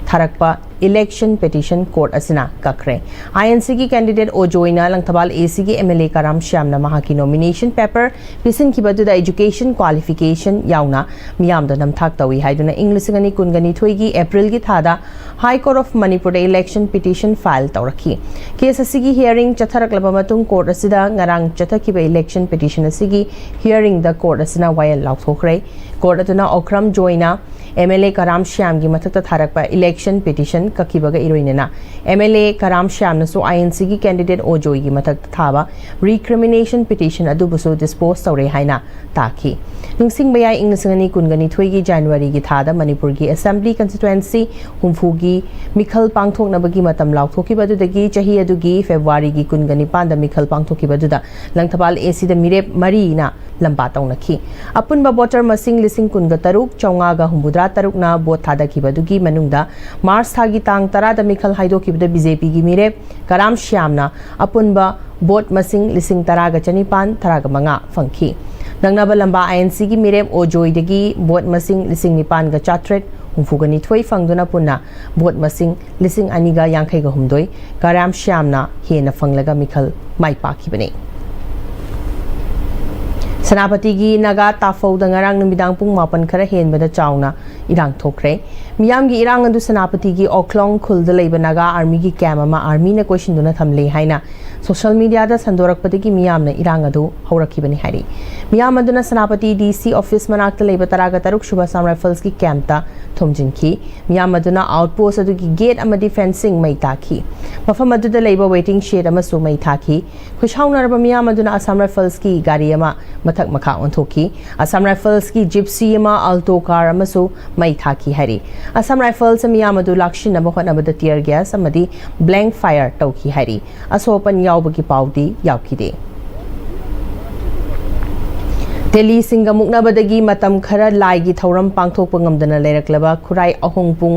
ꯊꯥꯔꯛꯄ ꯏꯂꯦꯛꯁꯟ ꯄꯤꯇꯤꯁꯟ ꯀꯣꯔꯠ ꯑꯁꯤꯅ ꯀꯛꯈ꯭ꯔꯦ꯫ ꯑꯥꯏ ꯑꯦꯟ ꯁꯤꯒꯤ ꯀꯦꯟꯗꯤꯗꯦꯠ ꯑꯣ ꯖꯣꯏꯅ ꯂꯪꯊꯕꯥꯜ ꯑꯦ ꯁꯤꯒꯤ ꯑꯦꯝ ꯑꯦꯜ ꯑꯦ ꯀꯔꯥꯝ ꯁ꯭ꯌꯥꯝꯅ ꯃꯍꯥꯛꯀꯤ ꯅꯣꯃꯤꯅꯦꯁꯟ ꯄꯦꯄꯔ ꯄꯤꯁꯤꯟꯈꯤꯕ ꯑꯗꯨꯗ ꯑꯦꯖꯨꯀꯦꯁꯟ ꯀ꯭ꯋꯥꯂꯤꯐꯤꯀꯦꯁꯟ ꯌꯥꯎꯅ ꯃꯤꯌꯥꯝꯗ ꯅꯝꯊꯥꯛ ꯇꯧꯏ ꯍꯥꯏꯗꯨꯅ ꯏꯪ ꯂꯤꯁꯤꯡ ꯑꯅꯤ ꯀꯨꯟꯒꯅꯤꯊꯣꯏꯒꯤ ꯑꯦꯄ꯭ꯔꯤꯜꯒꯤ ꯊꯥꯗ ꯍꯥꯏ ꯀꯣꯔꯠ ꯑꯣꯐ ꯃꯅꯤꯄꯨꯔꯗ ꯏꯂꯦꯛꯁꯟ ꯄꯤꯇꯤꯁꯟ ꯐꯥꯏꯜ ꯇꯧꯔꯛꯈꯤ꯫ ꯀꯦꯁ ꯑꯁꯤꯒꯤ ꯍꯤꯌꯥꯔꯤꯡ ꯆꯠꯊꯔꯛꯂꯕ ꯃꯇꯨꯡ ꯀꯣꯔꯠ ꯑꯁꯤꯗ ꯉꯔꯥꯡ ꯆꯠꯊꯈꯤꯕ ꯏꯂꯦꯛꯁꯟ ꯄꯤꯇꯤꯁꯟ ꯑꯁꯤꯒꯤ ꯍꯤꯌꯥꯔꯤꯡꯗ ꯀꯣꯔꯠ ꯑꯁꯤꯅ ꯋꯥꯌꯦꯜ ꯂꯥꯎꯊꯣꯛꯈ꯭ꯔꯦ꯫ ꯀꯣꯔꯠ ꯑꯗꯨꯅ ꯑꯣꯀ꯭ꯔꯝ ꯖꯣꯏꯅ ꯑꯦꯝ ꯑꯦꯜ ꯑꯦ ꯀꯔꯥꯝ ꯁ꯭ꯌꯥꯝꯒꯤ ꯃꯊꯛꯇ ꯊꯥꯔꯛꯄ ꯏꯂꯦꯛꯁꯟ ꯄꯤꯇꯤꯁꯟ ꯀꯛꯈꯤꯕꯒ ꯏꯔꯣꯏꯅꯅ MLA ꯀꯔꯥꯝ ꯁ꯭ꯌꯥꯝꯅꯁꯨ INCꯒꯤ candidate ꯑꯣꯖꯣꯏꯒꯤ ꯃꯊꯛꯇ ꯊꯥꯕ recrimination petition ꯑꯗꯨꯕꯨꯁꯨ dispose ꯇꯧꯔꯦ ꯍꯥꯏꯅ ꯇꯥꯈꯤ꯫ ꯅꯤꯡꯁꯤꯡꯕ ꯌꯥꯏ, ꯏꯪ ꯂꯤꯁꯤꯡ ꯑꯅꯤ ꯀꯨꯟꯒ ꯅꯤꯊꯣꯏꯒꯤ Januaryꯒꯤ ꯊꯥꯗ ꯃꯅꯤꯄꯨꯔꯒꯤ Assembly constituency ꯍꯨꯝꯐꯨꯒꯤ ꯃꯤꯈꯜ ꯄꯥꯡꯊꯣꯛꯅꯕꯒꯤ ꯃꯇꯝ ꯂꯥꯎꯊꯣꯛꯈꯤꯕ ꯑꯗꯨꯗꯒꯤ ꯆꯍꯤ ꯑꯗꯨꯒꯤ Februaryꯒꯤ ꯀꯨꯟꯒ ꯅꯤꯄꯥꯟꯗ ꯃꯤꯈꯜ ꯄꯥꯡꯊꯣꯛꯈꯤꯕ ꯑꯗꯨꯗ ꯂꯪꯊꯕꯥꯜ ACꯗ ꯃꯤꯔꯦꯞ ꯃꯔꯤꯅ ꯂꯝꯕꯥ ꯇꯧꯅꯈꯤ꯫ ꯑꯄꯨꯟꯕ voter ꯃꯁꯤꯡ ꯂꯤꯁꯤꯡ ꯀꯨꯟꯒ ꯇꯔꯨꯛ ꯆꯥꯝꯃꯉꯥꯒ ꯍꯨꯝꯐꯨꯇꯔꯥ ꯇꯔꯨꯛꯅ vote ꯊꯥꯗꯈꯤꯕ ꯑꯗꯨꯒꯤ ꯃꯅꯨꯡꯗ March ꯊꯥꯒꯤ ꯇꯥꯡ ꯇꯔꯥꯗ ꯃꯤꯈꯜ ꯍꯥꯏꯗꯣꯛꯈꯤꯕꯗ BJPꯒꯤ ꯃꯤꯔꯦꯞ ꯀꯔꯥꯝ ꯁ꯭ꯌꯥꯝꯅ ꯑꯄꯨꯟꯕ vote ꯃꯁꯤꯡ ꯂꯤꯁꯤꯡ ꯇꯔꯥꯒ ꯆꯅꯤꯄꯥꯟ ꯇꯔꯥꯒ ꯃꯉꯥ ꯐꯪꯈꯤ꯫ ꯅꯛꯅꯕ ꯂꯝꯕꯥ INCꯒꯤ ꯃꯤꯔꯦꯞ ꯑꯣꯖꯣꯏꯗꯒꯤ vote ꯃꯁꯤꯡ ꯂꯤꯁꯤꯡ ꯅꯤꯄꯥꯟꯒ ꯆꯥꯇ꯭ꯔꯦꯠ ꯍꯨꯝꯐꯨꯒ ꯅꯤꯊꯣꯏ ꯐꯪꯗꯨꯅ ꯄꯨꯟꯅ vote ꯃꯁꯤꯡ ꯂꯤꯁꯤꯡ ꯑꯅꯤꯒ ꯌꯥꯡꯈꯩꯒ ꯍꯨꯝꯗꯣꯏ ꯀꯔꯥꯝ ꯁ꯭ꯌꯥꯝꯅ ꯍꯦꯟꯅ ꯐꯪꯂꯒ ꯃꯤꯈꯜ ꯃꯥꯏ ꯄꯥꯛꯈꯤꯕꯅꯤ꯫ ꯁꯦꯅꯥꯄꯇꯤꯒꯤ ꯅꯥꯒꯥ ꯇꯥꯐꯧꯗ ꯉꯔꯥꯡ ꯅꯨꯃꯤꯗꯥꯡ ꯄꯨꯡ ꯃꯥꯄꯟ ꯈꯔ ꯍꯦꯟꯕꯗ ꯆꯥꯎꯅ ꯏꯔꯥꯡ ꯊꯣꯛꯈ꯭ꯔꯦ꯫ ꯃꯤꯌꯥꯝꯒꯤ ꯏꯔꯥꯡ ꯑꯗꯨ ꯁꯦꯅꯥꯄꯇꯤꯒꯤ ꯑꯣꯛꯂꯣꯡ ꯈꯨꯜꯗ ꯂꯩꯕ ꯅꯥꯒꯥ ꯑꯥꯔꯃꯤꯒꯤ ꯀꯦꯝ ꯑꯃ ꯑꯥꯔꯃꯤꯅ ꯀꯣꯏꯁꯤꯟꯗꯨꯅ ꯊꯝꯂꯦ ꯍꯥꯏꯅ social mediaꯗ ꯁꯟꯗꯣꯔꯛꯄꯗꯒꯤ ꯃꯤꯌꯥꯝꯅ ꯏꯔꯥꯡ ꯑꯗꯨ ꯍꯧꯔꯛꯈꯤꯕꯅꯤ ꯍꯥꯏꯔꯤ꯫ ꯃꯤꯌꯥꯝ ꯑꯗꯨꯅ ꯁꯦꯅꯥꯄꯇꯤ DC office ꯃꯅꯥꯛꯇ ꯂꯩꯕ ꯇꯔꯥꯒ ꯇꯔꯨꯛ ꯁꯨꯕ Assam Riflesꯀꯤ campꯇ ꯊꯣꯝꯖꯤꯟꯈꯤ꯫ ꯃꯤꯌꯥꯝ ꯑꯗꯨꯅ outpost ꯑꯗꯨꯒꯤ gate ꯑꯃꯗꯤ fencing ꯃꯩ ꯊꯥꯈꯤ꯫ ꯃꯐꯝ ꯑꯗꯨꯗ ꯂꯩꯕ waiting shed ꯑꯃꯁꯨ ꯃꯩ ꯊꯥꯈꯤ꯫ ꯈꯣꯏꯁꯥꯎꯅꯔꯕ ꯃꯤꯌꯥꯝ ꯑꯗꯨꯅ Assam Riflesꯀꯤ ꯒꯥꯔꯤ ꯑꯃ ꯃꯊꯛ ꯃꯈꯥ ꯑꯣꯟꯊꯣꯛꯈꯤ꯫ Assam Riflesꯀꯤ Gypsy ꯑꯃ, Alto car ꯑꯃꯁꯨ ꯃꯩ ꯊꯥꯈꯤ ꯍꯥꯏꯔꯤ꯫ Assam Riflesꯅ ꯃꯤꯌꯥꯝ ꯑꯗꯨ ꯂꯥꯛꯁꯤꯟꯅꯕ ꯍꯣꯠꯅꯕꯗ tear gas ꯑꯃꯗꯤ blank fire ꯇꯧꯈꯤ ꯍꯥꯏꯔꯤ꯫ ꯑꯁꯣꯛ ꯑꯄꯟ ꯌꯥꯎꯕꯒꯤ ꯄꯥꯎꯗꯤ ꯌꯥꯎꯈꯤꯗꯦ꯫ ꯇꯦꯂꯤꯁꯤꯡꯒ ꯃꯨꯛꯅꯕꯗꯒꯤ ꯃꯇꯝ ꯈꯔ ꯂꯥꯏꯒꯤ ꯊꯧꯔꯝ ꯄꯥꯡꯊꯣꯛꯄ ꯉꯝꯗꯅ ꯂꯩꯔꯛꯂꯕ ꯈꯨꯔꯥꯏ ꯑꯍꯣꯡꯄꯨꯡ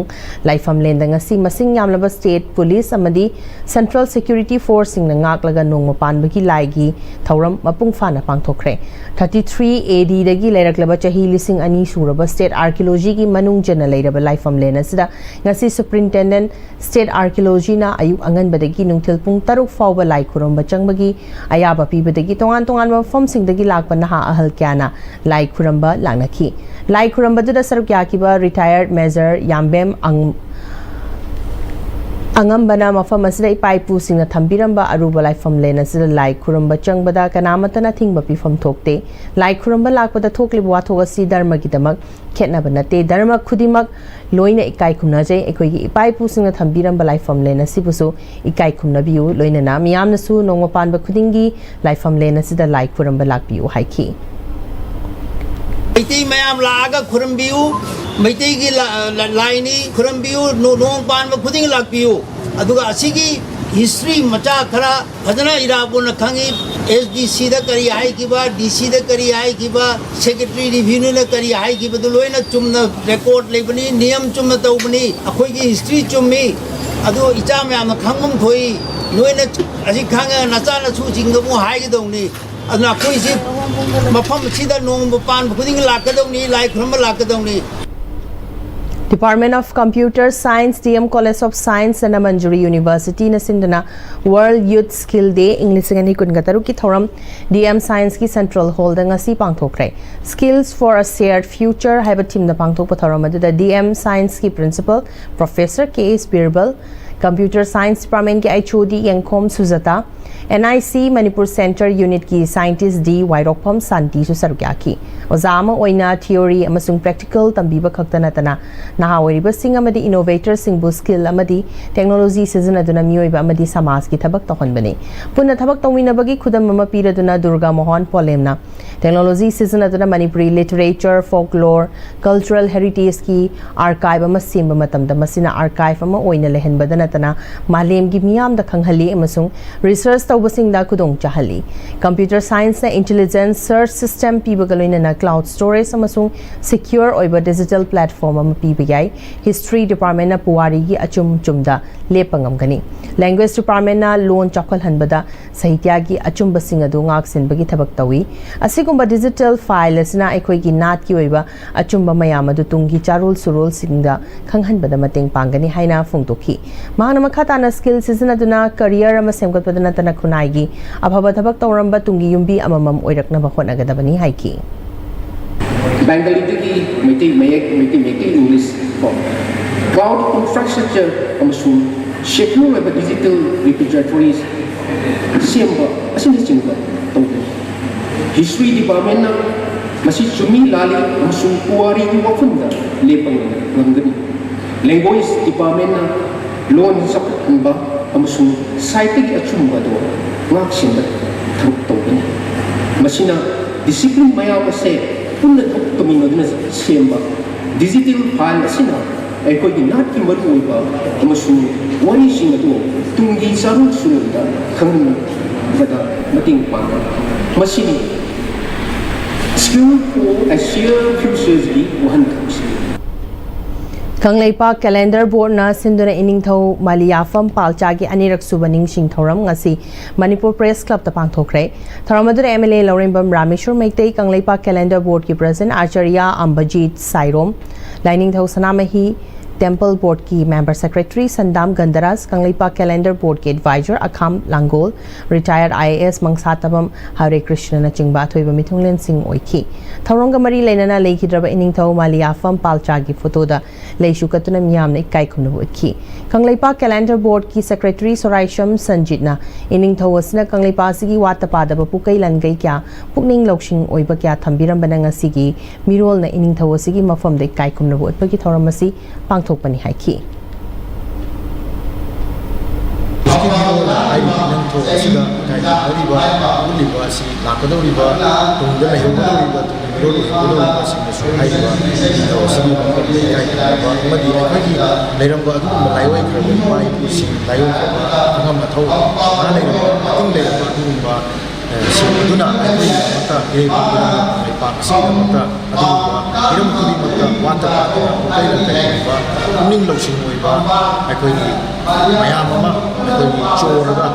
ꯂꯥꯏꯐꯝꯂꯦꯟꯗ ꯉꯁꯤ ꯃꯁꯤꯡ ꯌꯥꯝꯂꯕ state police ꯑꯃꯗꯤ Central Security Forceꯁꯤꯡꯅ ꯉꯥꯛꯂꯒ ꯅꯣꯡꯃ ꯄꯥꯟꯕꯒꯤ ꯂꯥꯏꯒꯤ ꯊꯧꯔꯝ ꯃꯄꯨꯡ ꯐꯥꯅ ꯄꯥꯡꯊꯣꯛꯈ꯭ꯔꯦ꯫ Thirty three ADꯗꯒꯤ ꯂꯩꯔꯛꯂꯕ ꯆꯍꯤ ꯂꯤꯁꯤꯡ ꯑꯅꯤ ꯁꯨꯔꯕ state archaeologyꯒꯤ ꯃꯅꯨꯡ ꯆꯟꯅ ꯂꯩꯔꯕ ꯂꯥꯏꯐꯝꯂꯦꯟ ꯑꯁꯤꯗ ꯉꯁꯤ Superintendent State Archaeologyꯅ ꯑꯌꯨꯛ ꯑꯉꯟꯕꯗꯒꯤ ꯅꯨꯡꯊꯤꯜ ꯄꯨꯡ ꯇꯔꯨꯛ ꯐꯥꯎꯕ ꯂꯥꯏ ꯈꯨꯔꯨꯝꯕ ꯆꯪꯕꯒꯤ ꯑꯌꯥꯕ ꯄꯤꯕꯗꯒꯤ ꯇꯣꯉꯥꯟ ꯇꯣꯉꯥꯟꯕ ꯃꯐꯝꯁꯤꯡꯗꯒꯤ ꯂꯥꯛꯄ ꯅꯍꯥ ꯑꯍꯜ ꯀꯌꯥꯅ ꯂꯥꯏ ꯈꯨꯔꯨꯝꯕ ꯂꯥꯛꯅꯈꯤ꯫ ꯂꯥꯏ ꯈꯨꯔꯨꯝꯕꯗꯨꯗ ꯁꯔꯨꯛ ꯌꯥꯈꯤꯕ retired Major ꯌꯥꯝꯕꯦꯝ ꯑꯪ-, ꯑꯉꯝꯕꯅ ꯃꯐꯝ ꯑꯁꯤꯗ ꯏꯄꯥ ꯏꯄꯨꯁꯤꯡꯅ ꯊꯝꯕꯤꯔꯝꯕ ꯑꯔꯨꯕ ꯂꯥꯏꯐꯝꯂꯦꯟ ꯑꯁꯤꯗ ꯂꯥꯏ ꯈꯨꯔꯨꯝꯕ ꯆꯪꯕꯗ ꯀꯅꯥꯃꯠꯇꯅ ꯑꯊꯤꯡꯕ ꯄꯤꯐꯝ ꯊꯣꯛꯇꯦ꯫ ꯂꯥꯏ ꯈꯨꯔꯨꯝꯕ ꯂꯥꯛꯄꯗ ꯊꯣꯛꯂꯤꯕ ꯋꯥꯊꯣꯛ ꯑꯁꯤ ꯙꯔꯃꯒꯤꯗꯃꯛ ꯈꯦꯠꯅꯕ ꯅꯠꯇꯦ꯫ ꯙꯔꯃ ꯈꯨꯗꯤꯡꯃꯛ ꯂꯣꯏꯅ ꯏꯀꯥꯏ ꯈꯨꯝꯅꯖꯩ꯫ ꯑꯩꯈꯣꯏꯒꯤ ꯏꯄꯥ ꯏꯄꯨꯁꯤꯡꯅ ꯊꯝꯕꯤꯔꯝꯕ ꯂꯥꯏꯐꯝꯂꯦꯟ ꯑꯁꯤꯕꯨꯁꯨ ꯏꯀꯥꯏ ꯈꯨꯝꯅꯕꯤꯌꯨ꯫ ꯂꯣꯏꯅꯅ ꯃꯤꯌꯥꯝꯅꯁꯨ ꯅꯣꯡꯃ ꯄꯥꯟꯕ ꯈꯨꯗꯤꯡꯒꯤ ꯂꯥꯏꯐꯝꯂꯦꯟ ꯑꯁꯤꯗ ꯂꯥꯏ ꯈꯨꯔꯨꯝꯕ ꯂꯥꯛꯄꯤꯌꯨ ꯍꯥꯏꯈꯤ꯫ ꯃꯩꯇꯩ ꯃꯌꯥꯝ ꯂꯥꯛꯑꯒ ꯈꯨꯔꯨꯝꯕꯤꯌꯨ꯫ ꯃꯩꯇꯩꯒꯤ ꯂꯥ- ꯂꯥ- ꯂꯥꯏꯅꯤ, ꯈꯨꯔꯨꯝꯕꯤꯌꯨ꯫ ꯅꯣ- ꯅꯣꯡ ꯄꯥꯟꯕ ꯈꯨꯗꯤꯡ ꯂꯥꯛꯄꯤꯌꯨ꯫ ꯑꯗꯨꯒ ꯑꯁꯤꯒꯤ ꯍꯤꯁꯇ꯭ꯔꯤ ꯃꯆꯥ ꯈꯔ ꯐꯖꯅ ꯏꯔꯥꯕꯣꯠꯅ ꯈꯪꯉꯤ꯫ ꯑꯦꯁ ꯗꯤ ꯁꯤꯗ ꯀꯔꯤ ꯍꯥꯏꯈꯤꯕ, ꯗꯤ ꯁꯤꯗ ꯀꯔꯤ ꯍꯥꯏꯈꯤꯕ, ꯁꯦꯀ꯭ꯔꯦꯇꯔꯤ ꯔꯤꯚꯤꯅ꯭ꯌꯨꯅ ꯀꯔꯤ ꯍꯥꯏꯈꯤꯕꯗꯨ ꯂꯣꯏꯅ ꯆꯨꯝꯅ ꯔꯦꯀꯣꯔꯠ ꯂꯩꯕꯅꯤ, ꯅꯤꯌꯝ ꯆꯨꯝꯅ ꯇꯧꯕꯅꯤ꯫ ꯑꯩꯈꯣꯏꯒꯤ ꯍꯤꯁꯇ꯭ꯔꯤ ꯆꯨꯝꯃꯤ꯫ ꯑꯗꯨ ꯏꯆꯥ ꯃꯌꯥꯝꯅ ꯈꯪꯐꯝ ꯊꯣꯛꯏ꯫ ꯅꯣꯏꯅ ꯑꯁꯤ ꯈꯪꯉꯒ ꯅꯆꯥ ꯅꯁꯨꯁꯤꯡꯗ ꯑꯃꯨꯛ ꯍꯥꯏꯒꯗꯧꯅꯤ꯫ ꯑꯗꯨꯅ ꯑꯩꯈꯣꯏꯁꯤ ꯃꯐꯝ ꯑꯁꯤꯗ ꯅꯣꯡꯃ ꯄꯥꯟꯕ ꯈꯨꯗꯤꯡ ꯂꯥꯛꯀꯗꯧꯅꯤ, ꯂꯥꯏ ꯈꯨꯔꯨꯝꯕ ꯂꯥꯛꯀꯗꯧꯅꯤ꯫ Department of Computer Science, D M College of Science, Dhanamanjuri Universityꯅ ꯁꯤꯟꯗꯨꯅ World Youth Skill Day ꯏꯪ ꯂꯤꯁꯤꯡ ꯑꯅꯤ ꯀꯨꯟꯒ ꯇꯔꯨꯛꯀꯤ ꯊꯧꯔꯝ D M Scienceꯀꯤ Central Hallꯗ ꯉꯁꯤ ꯄꯥꯡꯊꯣꯛꯈ꯭ꯔꯦ꯫ Skills for a Shared Future ꯍꯥꯏꯕ themeꯗ ꯄꯥꯡꯊꯣꯛꯄ ꯊꯧꯔꯝ ꯑꯗꯨꯗ D M Scienceꯀꯤ Principal Professor K S Birbal, Computer Science Departmentꯀꯤ H O D ꯌꯦꯡꯈꯣꯝ ꯁꯨꯖꯥꯇꯥ, N I C Manipur Center Unitꯀꯤ Scientist D ꯋꯥꯏꯔꯣꯛꯐꯝ ꯁꯥꯟꯇꯤꯁꯨ ꯁꯔꯨꯛ ꯌꯥꯈꯤ꯫ ꯑꯣꯖꯥ ꯑꯃ ꯑꯣꯏꯅ theory ꯑꯃꯁꯨꯡ practical ꯇꯝꯕꯤꯕ ꯈꯛꯇ ꯅꯠꯇꯅ ꯅꯍꯥ ꯑꯣꯏꯔꯤꯕꯁꯤꯡ ꯑꯃꯗꯤ innovatorꯁꯤꯡꯕꯨ skill ꯑꯃꯗꯤ technology ꯁꯤꯖꯤꯟꯅꯗꯨꯅ ꯃꯤꯑꯣꯏꯕ ꯑꯃꯗꯤ ꯁꯃꯥꯖꯀꯤ ꯊꯕꯛ ꯇꯧꯍꯟꯕꯅꯤ꯫ ꯄꯨꯟꯅ ꯊꯕꯛ ꯇꯧꯃꯤꯟꯅꯕꯒꯤ ꯈꯨꯗꯝ ꯑꯃ ꯄꯤꯔꯗꯨꯅ ꯗꯨꯔꯒꯥ ꯃꯣꯍꯟ ꯄꯣꯂꯦꯝꯅ technology ꯁꯤꯖꯤꯟꯅꯗꯨꯅ Manipuri literature, folklore, cultural heritageꯀꯤ archive ꯑꯃ ꯁꯦꯝꯕ ꯃꯇꯝꯗ ꯃꯁꯤꯅ archive ꯑꯃ ꯑꯣꯏꯅ ꯂꯩꯍꯟꯕꯗ ꯅꯠꯇꯅ ꯃꯥꯂꯦꯝꯒꯤ ꯃꯤꯌꯥꯝꯗ ꯈꯪꯍꯜꯂꯤ ꯑꯃꯁꯨꯡ research ꯇꯧꯕꯁꯤꯡꯗ ꯈꯨꯗꯣꯡ ꯆꯥꯍꯜꯂꯤ꯫ Computer Scienceꯅ intelligence search system ꯄꯤꯕꯒ ꯂꯣꯏꯅꯅ cloud storage ꯑꯃꯁꯨꯡ secure ꯑꯣꯏꯕ digital platform ꯑꯃ ꯄꯤꯕ ꯌꯥꯏ꯫ History Departmentꯅ ꯄꯨꯋꯥꯔꯤꯒꯤ ꯑꯆꯨꯝ ꯆꯨꯝꯗ ꯂꯦꯞꯄ ꯉꯝꯒꯅꯤ꯫ Language Departmentꯅ ꯂꯣꯟ ꯆꯥꯎꯈꯠꯍꯟꯕꯗ ꯁꯥꯍꯤꯇ꯭ꯌꯒꯤ ꯑꯆꯨꯝꯕꯁꯤꯡ ꯑꯗꯨ ꯉꯥꯛꯁꯦꯟꯕꯒꯤ ꯊꯕꯛ ꯇꯧꯏ꯫ ꯑꯁꯤꯒꯨꯝꯕ digital file ꯑꯁꯤꯅ ꯑꯩꯈꯣꯏꯒꯤ ꯅꯥꯠꯀꯤ ꯑꯣꯏꯕ ꯑꯆꯨꯝꯕ ꯃꯌꯥꯝ ꯑꯗꯨ ꯇꯨꯡꯒꯤ ꯆꯥꯔꯣꯜ ꯁꯨꯔꯣꯜꯁꯤꯡꯗ ꯈꯪꯍꯟꯕꯗ ꯃꯇꯦꯡ ꯄꯥꯡꯒꯅꯤ ꯍꯥꯏꯅ ꯐꯣꯡꯗꯣꯛꯈꯤ꯫ ꯃꯍꯥꯛꯅ ꯃꯈꯥ ꯇꯥꯅ skill ꯁꯤꯖꯤꯟꯅꯗꯨꯅ career ꯑꯃ ꯁꯦꯝꯒꯠꯄꯗ ꯅꯠꯇꯅ ꯈꯨꯟꯅꯥꯏꯒꯤ ꯑꯐꯕ ꯊꯕꯛ ꯇꯧꯔꯝꯕ ꯇꯨꯡꯒꯤ ꯌꯨꯝꯕꯤ ꯑꯃꯃꯝ ꯑꯣꯏꯔꯛꯅꯕ ꯍꯣꯠꯅꯒꯗꯕꯅꯤ ꯍꯥꯏꯈꯤ꯫ ꯕꯦꯡꯒꯂꯤꯗꯒꯤ ꯃꯩꯇꯩ ꯃꯌꯦꯛ, ꯃꯩꯇꯩ ꯃꯌꯦꯛꯇꯒꯤ ꯏꯪꯂꯤꯁ ꯀꯣ꯫ Cloud infrastructure ꯑꯃꯁꯨꯡ ꯁꯦꯀ꯭ꯌꯨꯔ ꯑꯣꯏꯕ ꯗꯤꯖꯤꯇꯦꯜ ꯔꯤꯄꯣꯖꯤꯇꯣꯔꯤꯁ ꯁꯦꯝꯕ ꯑꯁꯤꯅꯆꯤꯡꯕ ꯇꯧꯒꯅꯤ꯫ ꯍꯤꯁꯇ꯭ꯔꯤ ꯗꯤꯄꯥꯔꯠꯃꯦꯟꯅ ꯃꯁꯤ ꯆꯨꯝꯃꯤ ꯂꯥꯜꯂꯤ ꯑꯃꯁꯨꯡ ꯄꯨꯋꯥꯔꯤꯒꯤ ꯋꯥꯐꯝꯗ ꯂꯦꯞꯄ ꯉꯝꯒꯅꯤ꯫ ꯂꯦꯡꯒ꯭ꯋꯦꯖ ꯗꯤꯄꯥꯔꯠꯃꯦꯟꯅ ꯂꯣꯟ ꯆꯥꯎꯈꯠꯍꯟꯕ ꯑꯃꯁꯨꯡ ꯁꯥꯍꯤꯇ꯭ꯌꯒꯤ ꯑꯆꯨꯝꯕ ꯑꯗꯨ ꯉꯥꯛꯁꯦꯟꯕ ꯊꯕꯛ ꯇꯧꯒꯅꯤ꯫ ꯃꯁꯤꯅ ꯗꯤꯁꯤꯄ꯭ꯂꯤꯟ ꯃꯌꯥꯝ ꯑꯁꯦ ꯄꯨꯟꯅ ꯊꯕꯛ ꯇꯧꯃꯤꯟꯅꯗꯨꯅ ꯁꯦꯝꯕ ꯗꯤꯖꯤꯇꯦꯜ ꯐꯥꯏꯜ ꯑꯁꯤꯅ ꯑꯩꯈꯣꯏꯒꯤ ꯅꯥꯠꯀꯤ ꯃꯔꯨꯑꯣꯏꯕ ꯑꯃꯁꯨꯡ ꯋꯥꯔꯤꯁꯤꯡ ꯑꯗꯨ ꯇꯨꯡꯒꯤ ꯆꯥꯔꯣꯟꯁꯨꯔꯣꯟꯗ ꯈꯪꯍꯟꯕꯗ ꯃꯇꯦꯡ ꯄꯥꯡꯒꯅꯤ꯫ ꯃꯁꯤꯅꯤ Skill for a Shared Futureꯒꯤ ꯋꯥꯍꯟꯊꯣꯛꯁꯤ꯫ ꯀꯪꯂꯩꯄꯥꯛ ꯀꯦꯂꯦꯟꯗꯔ ꯕꯣꯔꯗꯅ ꯁꯤꯟꯗꯨꯅ ꯏꯅꯤꯡꯊꯧ ꯃꯥꯂꯤꯌꯥꯐꯝ ꯄꯥꯜꯆꯥꯒꯤ ꯑꯅꯤꯔꯛ ꯁꯨꯕ ꯅꯤꯡꯁꯤꯡ ꯊꯧꯔꯝ ꯉꯁꯤ ꯃꯅꯤꯄꯨꯔ ꯄ꯭ꯔꯦꯁ ꯀ꯭ꯂꯕꯇ ꯄꯥꯡꯊꯣꯛꯈ꯭ꯔꯦ꯫ ꯊꯧꯔꯝ ꯑꯗꯨꯗ M L A Laurembam Rameshwor Meitei, Kangleipak calendar ꯕꯣꯔꯗꯀꯤ ꯄ꯭ꯔꯁꯤꯗꯦꯟꯠ ꯑꯥꯆꯥꯔꯌ ꯑꯝꯕꯖꯤꯠ ꯁꯥꯏꯔꯣꯝ, ꯂꯥꯏꯅꯤꯡꯊꯧ ꯁꯅꯥꯃꯍꯤ ꯇꯦꯝꯄꯜ ꯕꯣꯔꯗꯀꯤ member secretary Sandam Gandharaj, Kangleipak calendar ꯕꯣꯔꯗꯀꯤ adviser Akham Langol, retired I A S Mangsatabam Hare ꯀ꯭ꯔꯤꯁꯅꯅꯆꯤꯡꯕ ꯑꯊꯣꯏꯕ ꯃꯤꯊꯨꯡꯂꯦꯟꯁꯤꯡ ꯑꯣꯏꯈꯤ꯫ ꯊꯧꯔꯝꯒ ꯃꯔꯤ ꯂꯩꯅꯅ ꯂꯩꯈꯤꯗ꯭ꯔꯕ ꯏꯅꯤꯡꯊꯧ ꯃꯥꯂꯤꯌꯥꯐꯝ ꯄꯥꯜꯆꯥꯒꯤ ꯐꯣꯇꯣꯗ ꯂꯩꯁꯨ ꯀꯠꯇꯨꯅ ꯃꯤꯌꯥꯝꯅ ꯏꯀꯥꯏ ꯈꯨꯝꯅꯕ ꯎꯠꯈꯤ꯫ ꯀꯪꯂꯩꯄꯥꯛ ꯀꯦꯂꯦꯟꯗꯔ ꯕꯣꯔꯗꯀꯤ ꯁꯦꯀ꯭ꯔꯦꯇꯔꯤ ꯁꯣꯔꯥꯏꯁꯝ ꯁꯟꯖꯤꯠꯅ ꯏꯅꯤꯡꯊꯧ ꯑꯁꯤꯅ ꯀꯪꯂꯩꯄꯥꯛ ꯑꯁꯤꯒꯤ ꯋꯥꯠꯇ ꯄꯥꯗꯕ ꯄꯨꯀꯩ ꯂꯥꯟꯒꯩ ꯀꯌꯥ, ꯄꯨꯛꯅꯤꯡ ꯂꯧꯁꯤꯡ ꯑꯣꯏꯕ ꯀꯌꯥ ꯊꯝꯕꯤꯔꯝꯕꯅ ꯉꯁꯤꯒꯤ ꯃꯤꯔꯣꯜꯅ ꯏꯅꯤꯡꯊꯧ ꯑꯁꯤꯒꯤ ꯃꯐꯝꯗ ꯏꯀꯥꯏ ꯈꯨꯝꯅꯕ ꯎꯠꯄꯒꯤ ꯊꯧꯔꯝ ꯑꯁꯤ ꯄꯥꯡꯊꯣꯛꯄꯅꯤ ꯍꯥꯏꯈꯤ꯫ ꯍꯧꯖꯤꯛꯀꯤ ꯃꯤꯔꯣꯜꯅ ꯍꯥꯏꯔꯤꯕ ꯏꯅꯤꯡꯊꯧ ꯑꯁꯤꯗ ꯏꯀꯥꯏ ꯈꯨꯝꯅꯔꯤꯕ ꯎꯠꯂꯤꯕ ꯑꯁꯤ ꯂꯥꯛꯀꯗꯧꯔꯤꯕ ꯇꯨꯡꯗ ꯂꯩꯍꯧꯒꯗꯧꯔꯤꯕ ꯇꯨꯡꯒꯤ ꯃꯤꯔꯣꯜ ꯑꯣꯏꯍꯧꯒꯗꯧꯔꯤꯕꯁꯤꯡꯅꯁꯨ ꯍꯥꯏꯔꯤꯕ ꯏꯅꯤꯡꯊꯧ ꯑꯁꯤꯒꯤ ꯃꯐꯝꯗ ꯏꯀꯥꯏ ꯈꯨꯝꯅꯕ ꯑꯃꯗꯤ ꯑꯩꯈꯣꯏꯒꯤ ꯂꯩꯔꯝꯕ ꯑꯗꯨꯒꯨꯝꯕ ꯂꯥꯏꯑꯣꯏꯈ꯭ꯔꯕ ꯏꯄꯥ ꯏꯄꯨꯁꯤꯡ ꯂꯥꯏꯑꯣꯏꯈ꯭ꯔꯕ ꯑꯉꯝ ꯑꯊꯧ ꯃꯍꯥ ꯂꯩꯔꯝꯕ ꯃꯇꯤꯡ ꯂꯩꯔꯝꯕ ꯑꯗꯨꯒꯨꯝꯕ ꯁꯤꯡ ꯑꯗꯨꯅ ꯑꯩꯈꯣꯏꯒꯤꯗꯃꯛꯇ ꯏꯔꯩꯕꯥꯛ ꯂꯩꯄꯥꯛ ꯑꯁꯤꯒꯤꯗꯃꯛꯇ ꯑꯗꯨꯒꯨꯝꯕ ꯍꯤꯔꯝ ꯈꯨꯗꯤꯡꯃꯛꯇ ꯋꯥꯠꯇ ꯄꯥꯗꯅ ꯄꯨꯀꯩ ꯂꯥꯟꯀꯩ ꯑꯣꯏꯕ ꯄꯨꯛꯅꯤꯡ ꯂꯧꯁꯤꯡ ꯑꯣꯏꯕ ꯑꯩꯈꯣꯏꯒꯤ ꯃꯌꯥꯝ ꯑꯃ ꯑꯩꯈꯣꯏꯒꯤ ꯆꯣꯔꯒ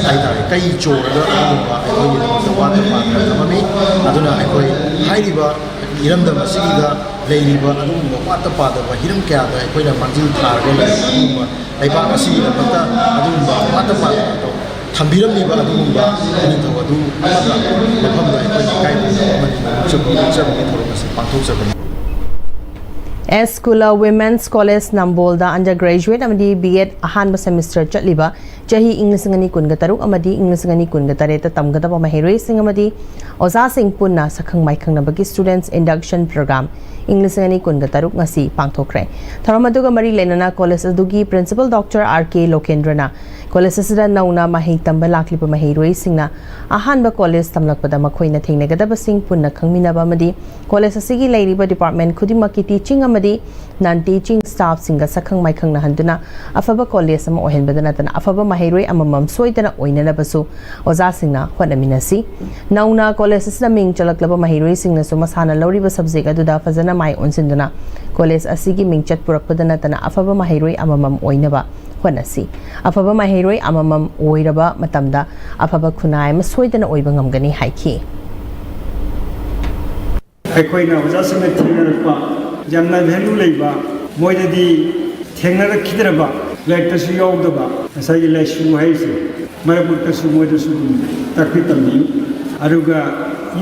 ꯍꯥꯏꯇꯥꯔꯦ, ꯀꯩ ꯆꯣꯔꯒ ꯑꯗꯨꯒꯨꯝꯕ ꯑꯩꯈꯣꯏꯒꯤꯗꯃꯛꯇ ꯋꯥꯠꯇ ꯄꯥꯗꯅ ꯊꯝꯃꯝꯃꯤ꯫ ꯑꯗꯨꯅ ꯑꯩꯈꯣꯏ ꯍꯥꯏꯔꯤꯕ ꯏꯔꯝꯗꯝ ꯑꯁꯤꯒꯤꯗ ꯂꯩꯔꯤꯕ ꯑꯗꯨꯒꯨꯝꯕ ꯋꯥꯠꯇ ꯄꯥꯗꯕ ꯍꯤꯔꯝ ꯀꯌꯥꯗ ꯑꯩꯈꯣꯏꯅ ꯃꯥꯡꯖꯤꯜ ꯊꯥꯔꯒ ꯂꯩꯔꯤꯕ ꯑꯗꯨꯒꯨꯝꯕ ꯂꯩꯕꯥꯛ ꯑꯁꯤꯒꯤꯗꯃꯛꯇ ꯑꯗꯨꯒꯨꯝꯕ ꯋꯥꯠꯇ ꯄꯥꯗꯕ ꯊꯝꯕꯤꯔꯝꯂꯤꯕ ꯑꯗꯨꯒꯨꯝꯕ ꯏꯅꯤꯡꯊꯧ ꯑꯗꯨ ꯑꯃꯒ ꯃꯐꯝꯗ ꯑꯩꯈꯣꯏ ꯏꯀꯥꯏ ꯈꯨꯝꯅꯕ ꯑꯃꯗꯤ ꯅꯣꯡꯆꯨꯞ ꯅꯣꯛꯆꯕꯒꯤ ꯊꯧꯔꯝ ꯑꯁꯤ ꯄꯥꯡꯊꯣꯛꯆꯕꯅꯤ꯫ ꯑꯦꯁ ꯀꯨꯂ ꯋꯤꯃꯦꯟꯁ ꯀꯣꯂꯦꯖ ꯅꯝꯕꯣꯜꯗ undergraduate ꯑꯃꯗꯤ B.Ed ꯑꯍꯥꯟꯕ semester ꯆꯠꯂꯤꯕ ꯆꯍꯤ ꯏꯪ ꯂꯤꯁꯤꯡ ꯑꯅꯤ ꯀꯨꯟꯒ ꯇꯔꯨꯛ ꯑꯃꯗꯤ ꯏꯪ ꯂꯤꯁꯤꯡ ꯑꯅꯤ ꯀꯨꯟꯒ ꯇꯔꯦꯠꯇ ꯇꯝꯒꯗꯕ ꯃꯍꯩꯔꯣꯏꯁꯤꯡ ꯑꯃꯗꯤ ꯑꯣꯖꯥꯁꯤꯡ ꯄꯨꯟꯅ ꯁꯛꯈꯪ ꯃꯥꯏꯈꯪꯅꯕꯒꯤ Students Induction Program ꯏꯪ ꯂꯤꯁꯤꯡ ꯑꯅꯤ ꯀꯨꯟꯒ ꯇꯔꯨꯛ ꯉꯁꯤ ꯄꯥꯡꯊꯣꯛꯈ꯭ꯔꯦ꯫ ꯊꯧꯔꯝ ꯑꯗꯨꯒ ꯃꯔꯤ ꯂꯩꯅꯅ ꯀꯣꯂꯦꯖ ꯑꯗꯨꯒꯤ Principal Doctor R K ꯂꯣꯀꯦꯟꯗ꯭ꯔꯅ ꯀꯣꯂꯦꯖ ꯑꯁꯤꯗ ꯅꯧꯅ ꯃꯍꯩ ꯇꯝꯕ ꯂꯥꯛꯂꯤꯕ ꯃꯍꯩꯔꯣꯏꯁꯤꯡꯅ ꯑꯍꯥꯟꯕ ꯀꯣꯂꯦꯖ ꯇꯝꯂꯛꯄꯗ ꯃꯈꯣꯏꯅ ꯊꯦꯡꯅꯒꯗꯕꯁꯤꯡ ꯄꯨꯟꯅ ꯈꯪꯃꯤꯟꯅꯕ ꯑꯃꯗꯤ ꯀꯣꯂꯦꯖ ꯑꯁꯤꯒꯤ ꯂꯩꯔꯤꯕ department ꯈꯨꯗꯤꯡꯃꯛꯀꯤ teaching ꯑꯃꯗꯤ non teaching staffꯁꯤꯡꯒ ꯁꯛꯈꯪ ꯃꯥꯏꯈꯪꯅꯍꯟꯗꯨꯅ ꯑꯐꯕ ꯀꯣꯂꯦꯖ ꯑꯃ ꯑꯣꯏꯍꯟꯕꯗ ꯅꯠꯇꯅ ꯑꯐꯕ ꯃꯍꯩꯔꯣꯏ ꯑꯃꯃꯝ ꯁꯣꯏꯗꯅ ꯑꯣꯏꯅꯅꯕꯁꯨ ꯑꯣꯖꯥꯁꯤꯡꯅ ꯍꯣꯠꯅꯃꯤꯟꯅꯁꯤ꯫ ꯅꯧꯅ ꯀꯣꯂꯦꯖ ꯑꯁꯤꯗ ꯃꯤꯡ ꯆꯜꯂꯛꯂꯕ ꯃꯍꯩꯔꯣꯏꯁꯤꯡꯅꯁꯨ ꯃꯁꯥꯅ ꯂꯧꯔꯤꯕ subject ꯑꯗꯨꯗ ꯐꯖꯅ ꯃꯥꯏ ꯑꯣꯟꯁꯤꯟꯗꯨꯅ ꯀꯣꯂꯦꯖ ꯑꯁꯤꯒꯤ ꯃꯤꯡꯆꯠ ꯄꯨꯔꯛꯄꯗ ꯅꯠꯇꯅ ꯑꯐꯕ ꯃꯍꯩꯔꯣꯏ ꯑꯃꯃꯝ ꯑꯣꯏꯅꯕ ꯍꯣꯠꯅꯁꯤ꯫ ꯑꯐꯕ ꯃꯍꯩꯔꯣꯏ ꯑꯃꯃꯝ ꯑꯣꯏꯔꯕ ꯃꯇꯝꯗ ꯑꯐꯕ ꯈꯨꯟꯅꯥꯏ ꯑꯃ ꯁꯣꯏꯗꯅ ꯑꯣꯏꯕ ꯉꯝꯒꯅꯤ ꯍꯥꯏꯈꯤ꯫ ꯑꯩꯈꯣꯏꯅ ꯑꯣꯖꯥꯁꯤꯡꯅ ꯊꯦꯡꯅꯔꯛꯄ ꯌꯥꯝꯅ value ꯂꯩꯕ, ꯃꯣꯏꯗꯗꯤ ꯊꯦꯡꯅꯔꯛꯈꯤꯗ꯭ꯔꯕ, ꯂꯥꯏꯔꯤꯛꯇꯁꯨ ꯌꯥꯎꯗꯕ ꯉꯁꯥꯏꯒꯤ ꯂꯥꯏꯁꯨ ꯍꯥꯏꯔꯤꯁꯦ ꯃꯔꯛ ꯃꯔꯛꯇꯁꯨ ꯃꯣꯏꯗꯁꯨ ꯑꯗꯨꯝ ꯇꯥꯛꯄꯤ ꯇꯝꯕꯤꯌꯨ꯫ ꯑꯗꯨꯒ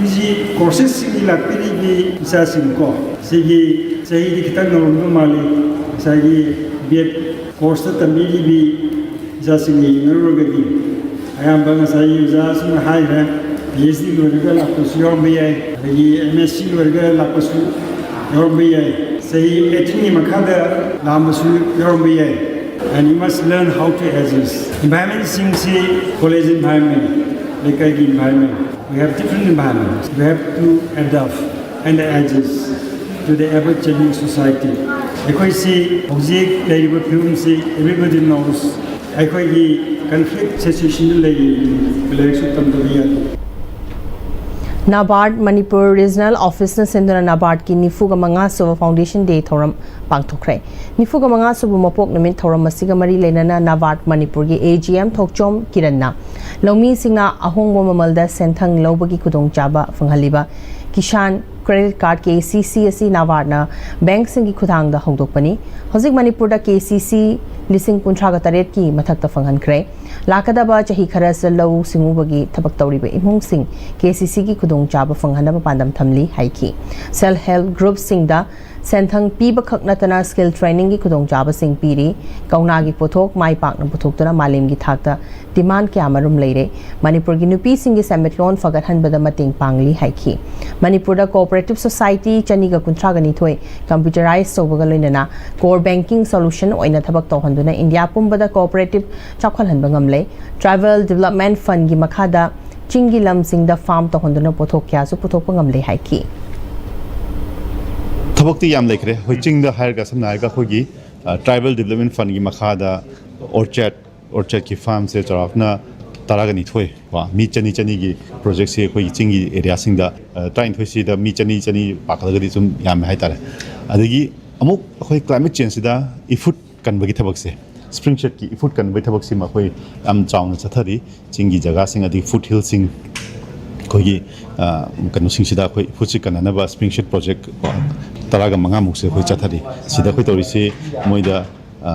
UG courses ꯁꯤꯡꯒꯤ ꯂꯥꯛꯄꯤꯔꯤꯕꯤ ꯏꯆꯥꯁꯤꯡ ꯀꯣ, ꯁꯤꯒꯤ ꯆꯍꯤꯗꯤ ꯈꯤꯇꯪ ꯅꯧꯔꯝꯗꯧ ꯃꯥꯜꯂꯤ꯫ ꯉꯁꯥꯏꯒꯤ B.Ed course ꯇ ꯇꯝꯕꯤꯔꯤꯕꯤ ꯏꯆꯥꯁꯤꯡꯒ ꯌꯦꯡꯅꯔꯨꯔꯒꯗꯤ ꯑꯌꯥꯝꯕ ꯉꯁꯥꯏꯒꯤ ꯑꯣꯖꯥꯁꯤꯡꯅ ꯍꯥꯏꯈ꯭ꯔꯦ, PhD ꯂꯣꯏꯔꯒ ꯂꯥꯛꯄꯁꯨ ꯌꯥꯎꯔꯝꯕ ꯌꯥꯏ, ꯑꯗꯒꯤ MSc ꯂꯣꯏꯔꯒ ꯂꯥꯛꯄꯁꯨ ꯌꯥꯎꯔꯝꯕ ꯌꯥꯏ꯫ ꯆꯍꯤ eighteen ꯒꯤ ꯃꯈꯥꯗ ꯂꯥꯛꯑꯝꯕꯁꯨ ꯌꯥꯎꯔꯝꯕ ꯌꯥꯏ꯫ And you must learn how to adjust. Environment ꯁꯤꯡꯁꯤ, college environment, ꯂꯩꯀꯥꯏꯒꯤ environment, we have different environments. We have to adapt and adjust to the ever changing society. ꯑꯩꯈꯣꯏꯁꯤ ꯍꯧꯖꯤꯛ ꯂꯩꯔꯤꯕ ꯐꯤꯕꯝꯁꯤ everybody knows. ꯑꯩꯈꯣꯏꯒꯤ conflict situation ꯗ ꯂꯩꯔꯤꯕꯅꯤ, ꯂꯥꯏꯔꯤꯛꯁꯨ ꯇꯝꯗꯕ ꯌꯥꯗꯦ꯫ NABARD ꯃꯅꯤꯄꯨꯔ regional office ꯅ ꯁꯤꯟꯗꯨꯅ NABARD ꯀꯤ ꯅꯤꯐꯨꯒ ꯃꯉꯥ ꯁꯨꯕ Foundation Day ꯊꯧꯔꯝ ꯄꯥꯡꯊꯣꯛꯈ꯭ꯔꯦ꯫ ꯅꯤꯐꯨꯒ ꯃꯉꯥ ꯁꯨꯕ ꯃꯄꯣꯛ ꯅꯨꯃꯤꯠ ꯊꯧꯔꯝ ꯑꯁꯤꯒ ꯃꯔꯤ ꯂꯩꯅꯅ NABARD ꯃꯅꯤꯄꯨꯔꯒꯤ AGM ꯊꯣꯛꯆꯣꯝ ꯀꯤꯔꯟꯅ ꯂꯧꯃꯤꯁꯤꯡꯅ ꯑꯍꯣꯡꯕ ꯃꯃꯜꯗ ꯁꯦꯟꯊꯪ ꯂꯧꯕꯒꯤ ꯈꯨꯗꯣꯡꯆꯥꯕ ꯐꯪꯍꯜꯂꯤꯕ Kisan Credit Card, KCC, ꯑꯁꯤ NABARD ꯅ bank ꯁꯤꯡꯒꯤ ꯈꯨꯠꯊꯥꯡꯗ ꯍꯧꯗꯣꯛꯄꯅꯤ꯫ ꯍꯧꯖꯤꯛ ꯃꯅꯤꯄꯨꯔꯗ KCC ꯂꯤꯁꯤꯡ ꯀꯨꯟꯊ꯭ꯔꯥꯒ ꯇꯔꯦꯠꯀꯤ ꯃꯊꯛꯇ ꯐꯪꯍꯟꯈ꯭ꯔꯦ꯫ ꯂꯥꯛꯀꯗꯕ ꯆꯍꯤ ꯈꯔꯁꯤꯗ ꯂꯧꯎ ꯁꯤꯡꯎꯕꯒꯤ ꯊꯕꯛ ꯇꯧꯔꯤꯕ ꯏꯃꯨꯡꯁꯤꯡ KCC ꯒꯤ ꯈꯨꯗꯣꯡꯆꯥꯕ ꯐꯪꯍꯟꯅꯕ ꯄꯥꯟꯗꯝ ꯊꯝꯂꯤ ꯍꯥꯏꯈꯤ꯫ Self help group ꯁꯤꯡꯗ ꯁꯦꯟꯊꯪ ꯄꯤꯕꯈꯛ ꯅꯠꯇꯅ ꯁ꯭ꯀꯤꯜ ꯇ꯭ꯔꯦꯅꯤꯡꯒꯤ ꯈꯨꯗꯣꯡꯆꯥꯕꯁꯤꯡ ꯄꯤꯔꯤ꯫ ꯀꯧꯅꯥꯒꯤ ꯄꯣꯠꯊꯣꯛ ꯃꯥꯏ ꯄꯥꯛꯅ ꯄꯨꯊꯣꯛꯇꯨꯅ ꯃꯥꯂꯦꯝꯒꯤ ꯊꯥꯛꯇ ꯗꯤꯃꯥꯟ ꯀꯌꯥꯃꯔꯨꯝ ꯂꯩꯔꯦ꯫ ꯃꯅꯤꯄꯨꯔꯒꯤ ꯅꯨꯄꯤꯁꯤꯡꯒꯤ ꯁꯦꯟꯃꯤꯠꯂꯣꯟ ꯐꯒꯠꯍꯟꯕꯗ ꯃꯇꯦꯡ ꯄꯥꯡꯂꯤ ꯍꯥꯏꯈꯤ꯫ ꯃꯅꯤꯄꯨꯔꯗ ꯀꯣꯑꯣꯄꯔꯦꯇꯤꯚ ꯁꯣꯁꯥꯏꯇꯤ ꯆꯅꯤꯒ ꯀꯨꯟꯊ꯭ꯔꯥꯒ ꯅꯤꯊꯣꯏ ꯀꯝꯄ꯭ꯌꯨꯇꯔꯥꯏꯖ ꯇꯧꯕꯒ ꯂꯣꯏꯅꯅ core banking solution ꯑꯣꯏꯅ ꯊꯕꯛ ꯇꯧꯍꯟꯗꯨꯅ ꯏꯟꯗꯤꯌꯥ ꯄꯨꯝꯕꯗ ꯀꯣꯑꯣꯄꯔꯦꯇꯤꯚ ꯆꯥꯎꯈꯠꯍꯟꯕ ꯉꯝꯂꯦ꯫ Tribal Development Fundꯒꯤ ꯃꯈꯥꯗ ꯆꯤꯡꯒꯤ ꯂꯝꯁꯤꯡꯗ ꯐꯥꯔꯝ ꯇꯧꯍꯟꯗꯨꯅ ꯄꯣꯠꯊꯣꯛ ꯀꯌꯥꯁꯨ ꯄꯨꯊꯣꯛꯄ ꯉꯝꯂꯦ ꯍꯥꯏꯈꯤ꯫ ꯊꯕꯛꯇꯤ ꯌꯥꯝ ꯂꯩꯈ꯭ꯔꯦ꯫ ꯑꯩꯈꯣꯏ ꯆꯤꯡꯗ ꯍꯥꯏꯔꯒ ꯁꯝꯅ ꯍꯥꯏꯔꯒ ꯑꯩꯈꯣꯏꯒꯤ, ꯑ, Tribal Development Fundꯒꯤ ꯃꯈꯥꯗ orchard, orchardꯀꯤ farmꯁꯦ ꯆꯥꯎꯔꯥꯛꯅ ꯇꯔꯥꯒ ꯅꯤꯊꯣꯏ ꯀꯣ, ꯃꯤ ꯆꯅꯤ ꯆꯅꯤꯒꯤ projectꯁꯦ ꯑꯩꯈꯣꯏꯒꯤ ꯆꯤꯡꯒꯤ areaꯁꯤꯡꯗ, ꯑ, ꯇꯔꯥꯅꯤꯊꯣꯏꯁꯤꯗ ꯃꯤ ꯆꯅꯤ ꯆꯅꯤ ꯄꯥꯈꯠꯂꯒꯗꯤ ꯁꯨꯝ ꯌꯥꯝꯃꯦ ꯍꯥꯏꯇꯥꯔꯦ꯫ ꯑꯗꯒꯤ ꯑꯃꯨꯛ ꯑꯩꯈꯣꯏ climate changeꯁꯤꯗ ꯏꯐꯨꯠ ꯀꯟꯕꯒꯤ ꯊꯕꯛꯁꯦ, spring shedꯀꯤ ꯏꯐꯨꯠ ꯀꯟꯕꯒꯤ ꯊꯕꯛꯁꯤꯃ ꯑꯩꯈꯣꯏ ꯌꯥꯝ ꯆꯥꯎꯅ ꯆꯠꯊꯔꯤ꯫ ꯆꯤꯡꯒꯤ ꯖꯒꯥꯁꯤꯡ ꯑꯗꯒꯤ foot hillꯁꯤꯡ ꯑꯩꯈꯣꯏꯒꯤ, ꯑ, ꯀꯩꯅꯣꯁꯤꯡꯁꯤꯗ ꯑꯩꯈꯣꯏ ꯏꯐꯨꯠꯁꯤ ꯀꯟꯅꯅꯕ spring shed project ꯇꯔꯥꯒ ꯃꯉꯥꯃꯨꯛꯁꯦ ꯑꯩꯈꯣꯏ ꯆꯠꯊꯔꯤ꯫ ꯁꯤꯗ ꯑꯩꯈꯣꯏ ꯇꯧꯔꯤꯁꯤ ꯃꯣꯏꯗ, ꯑ,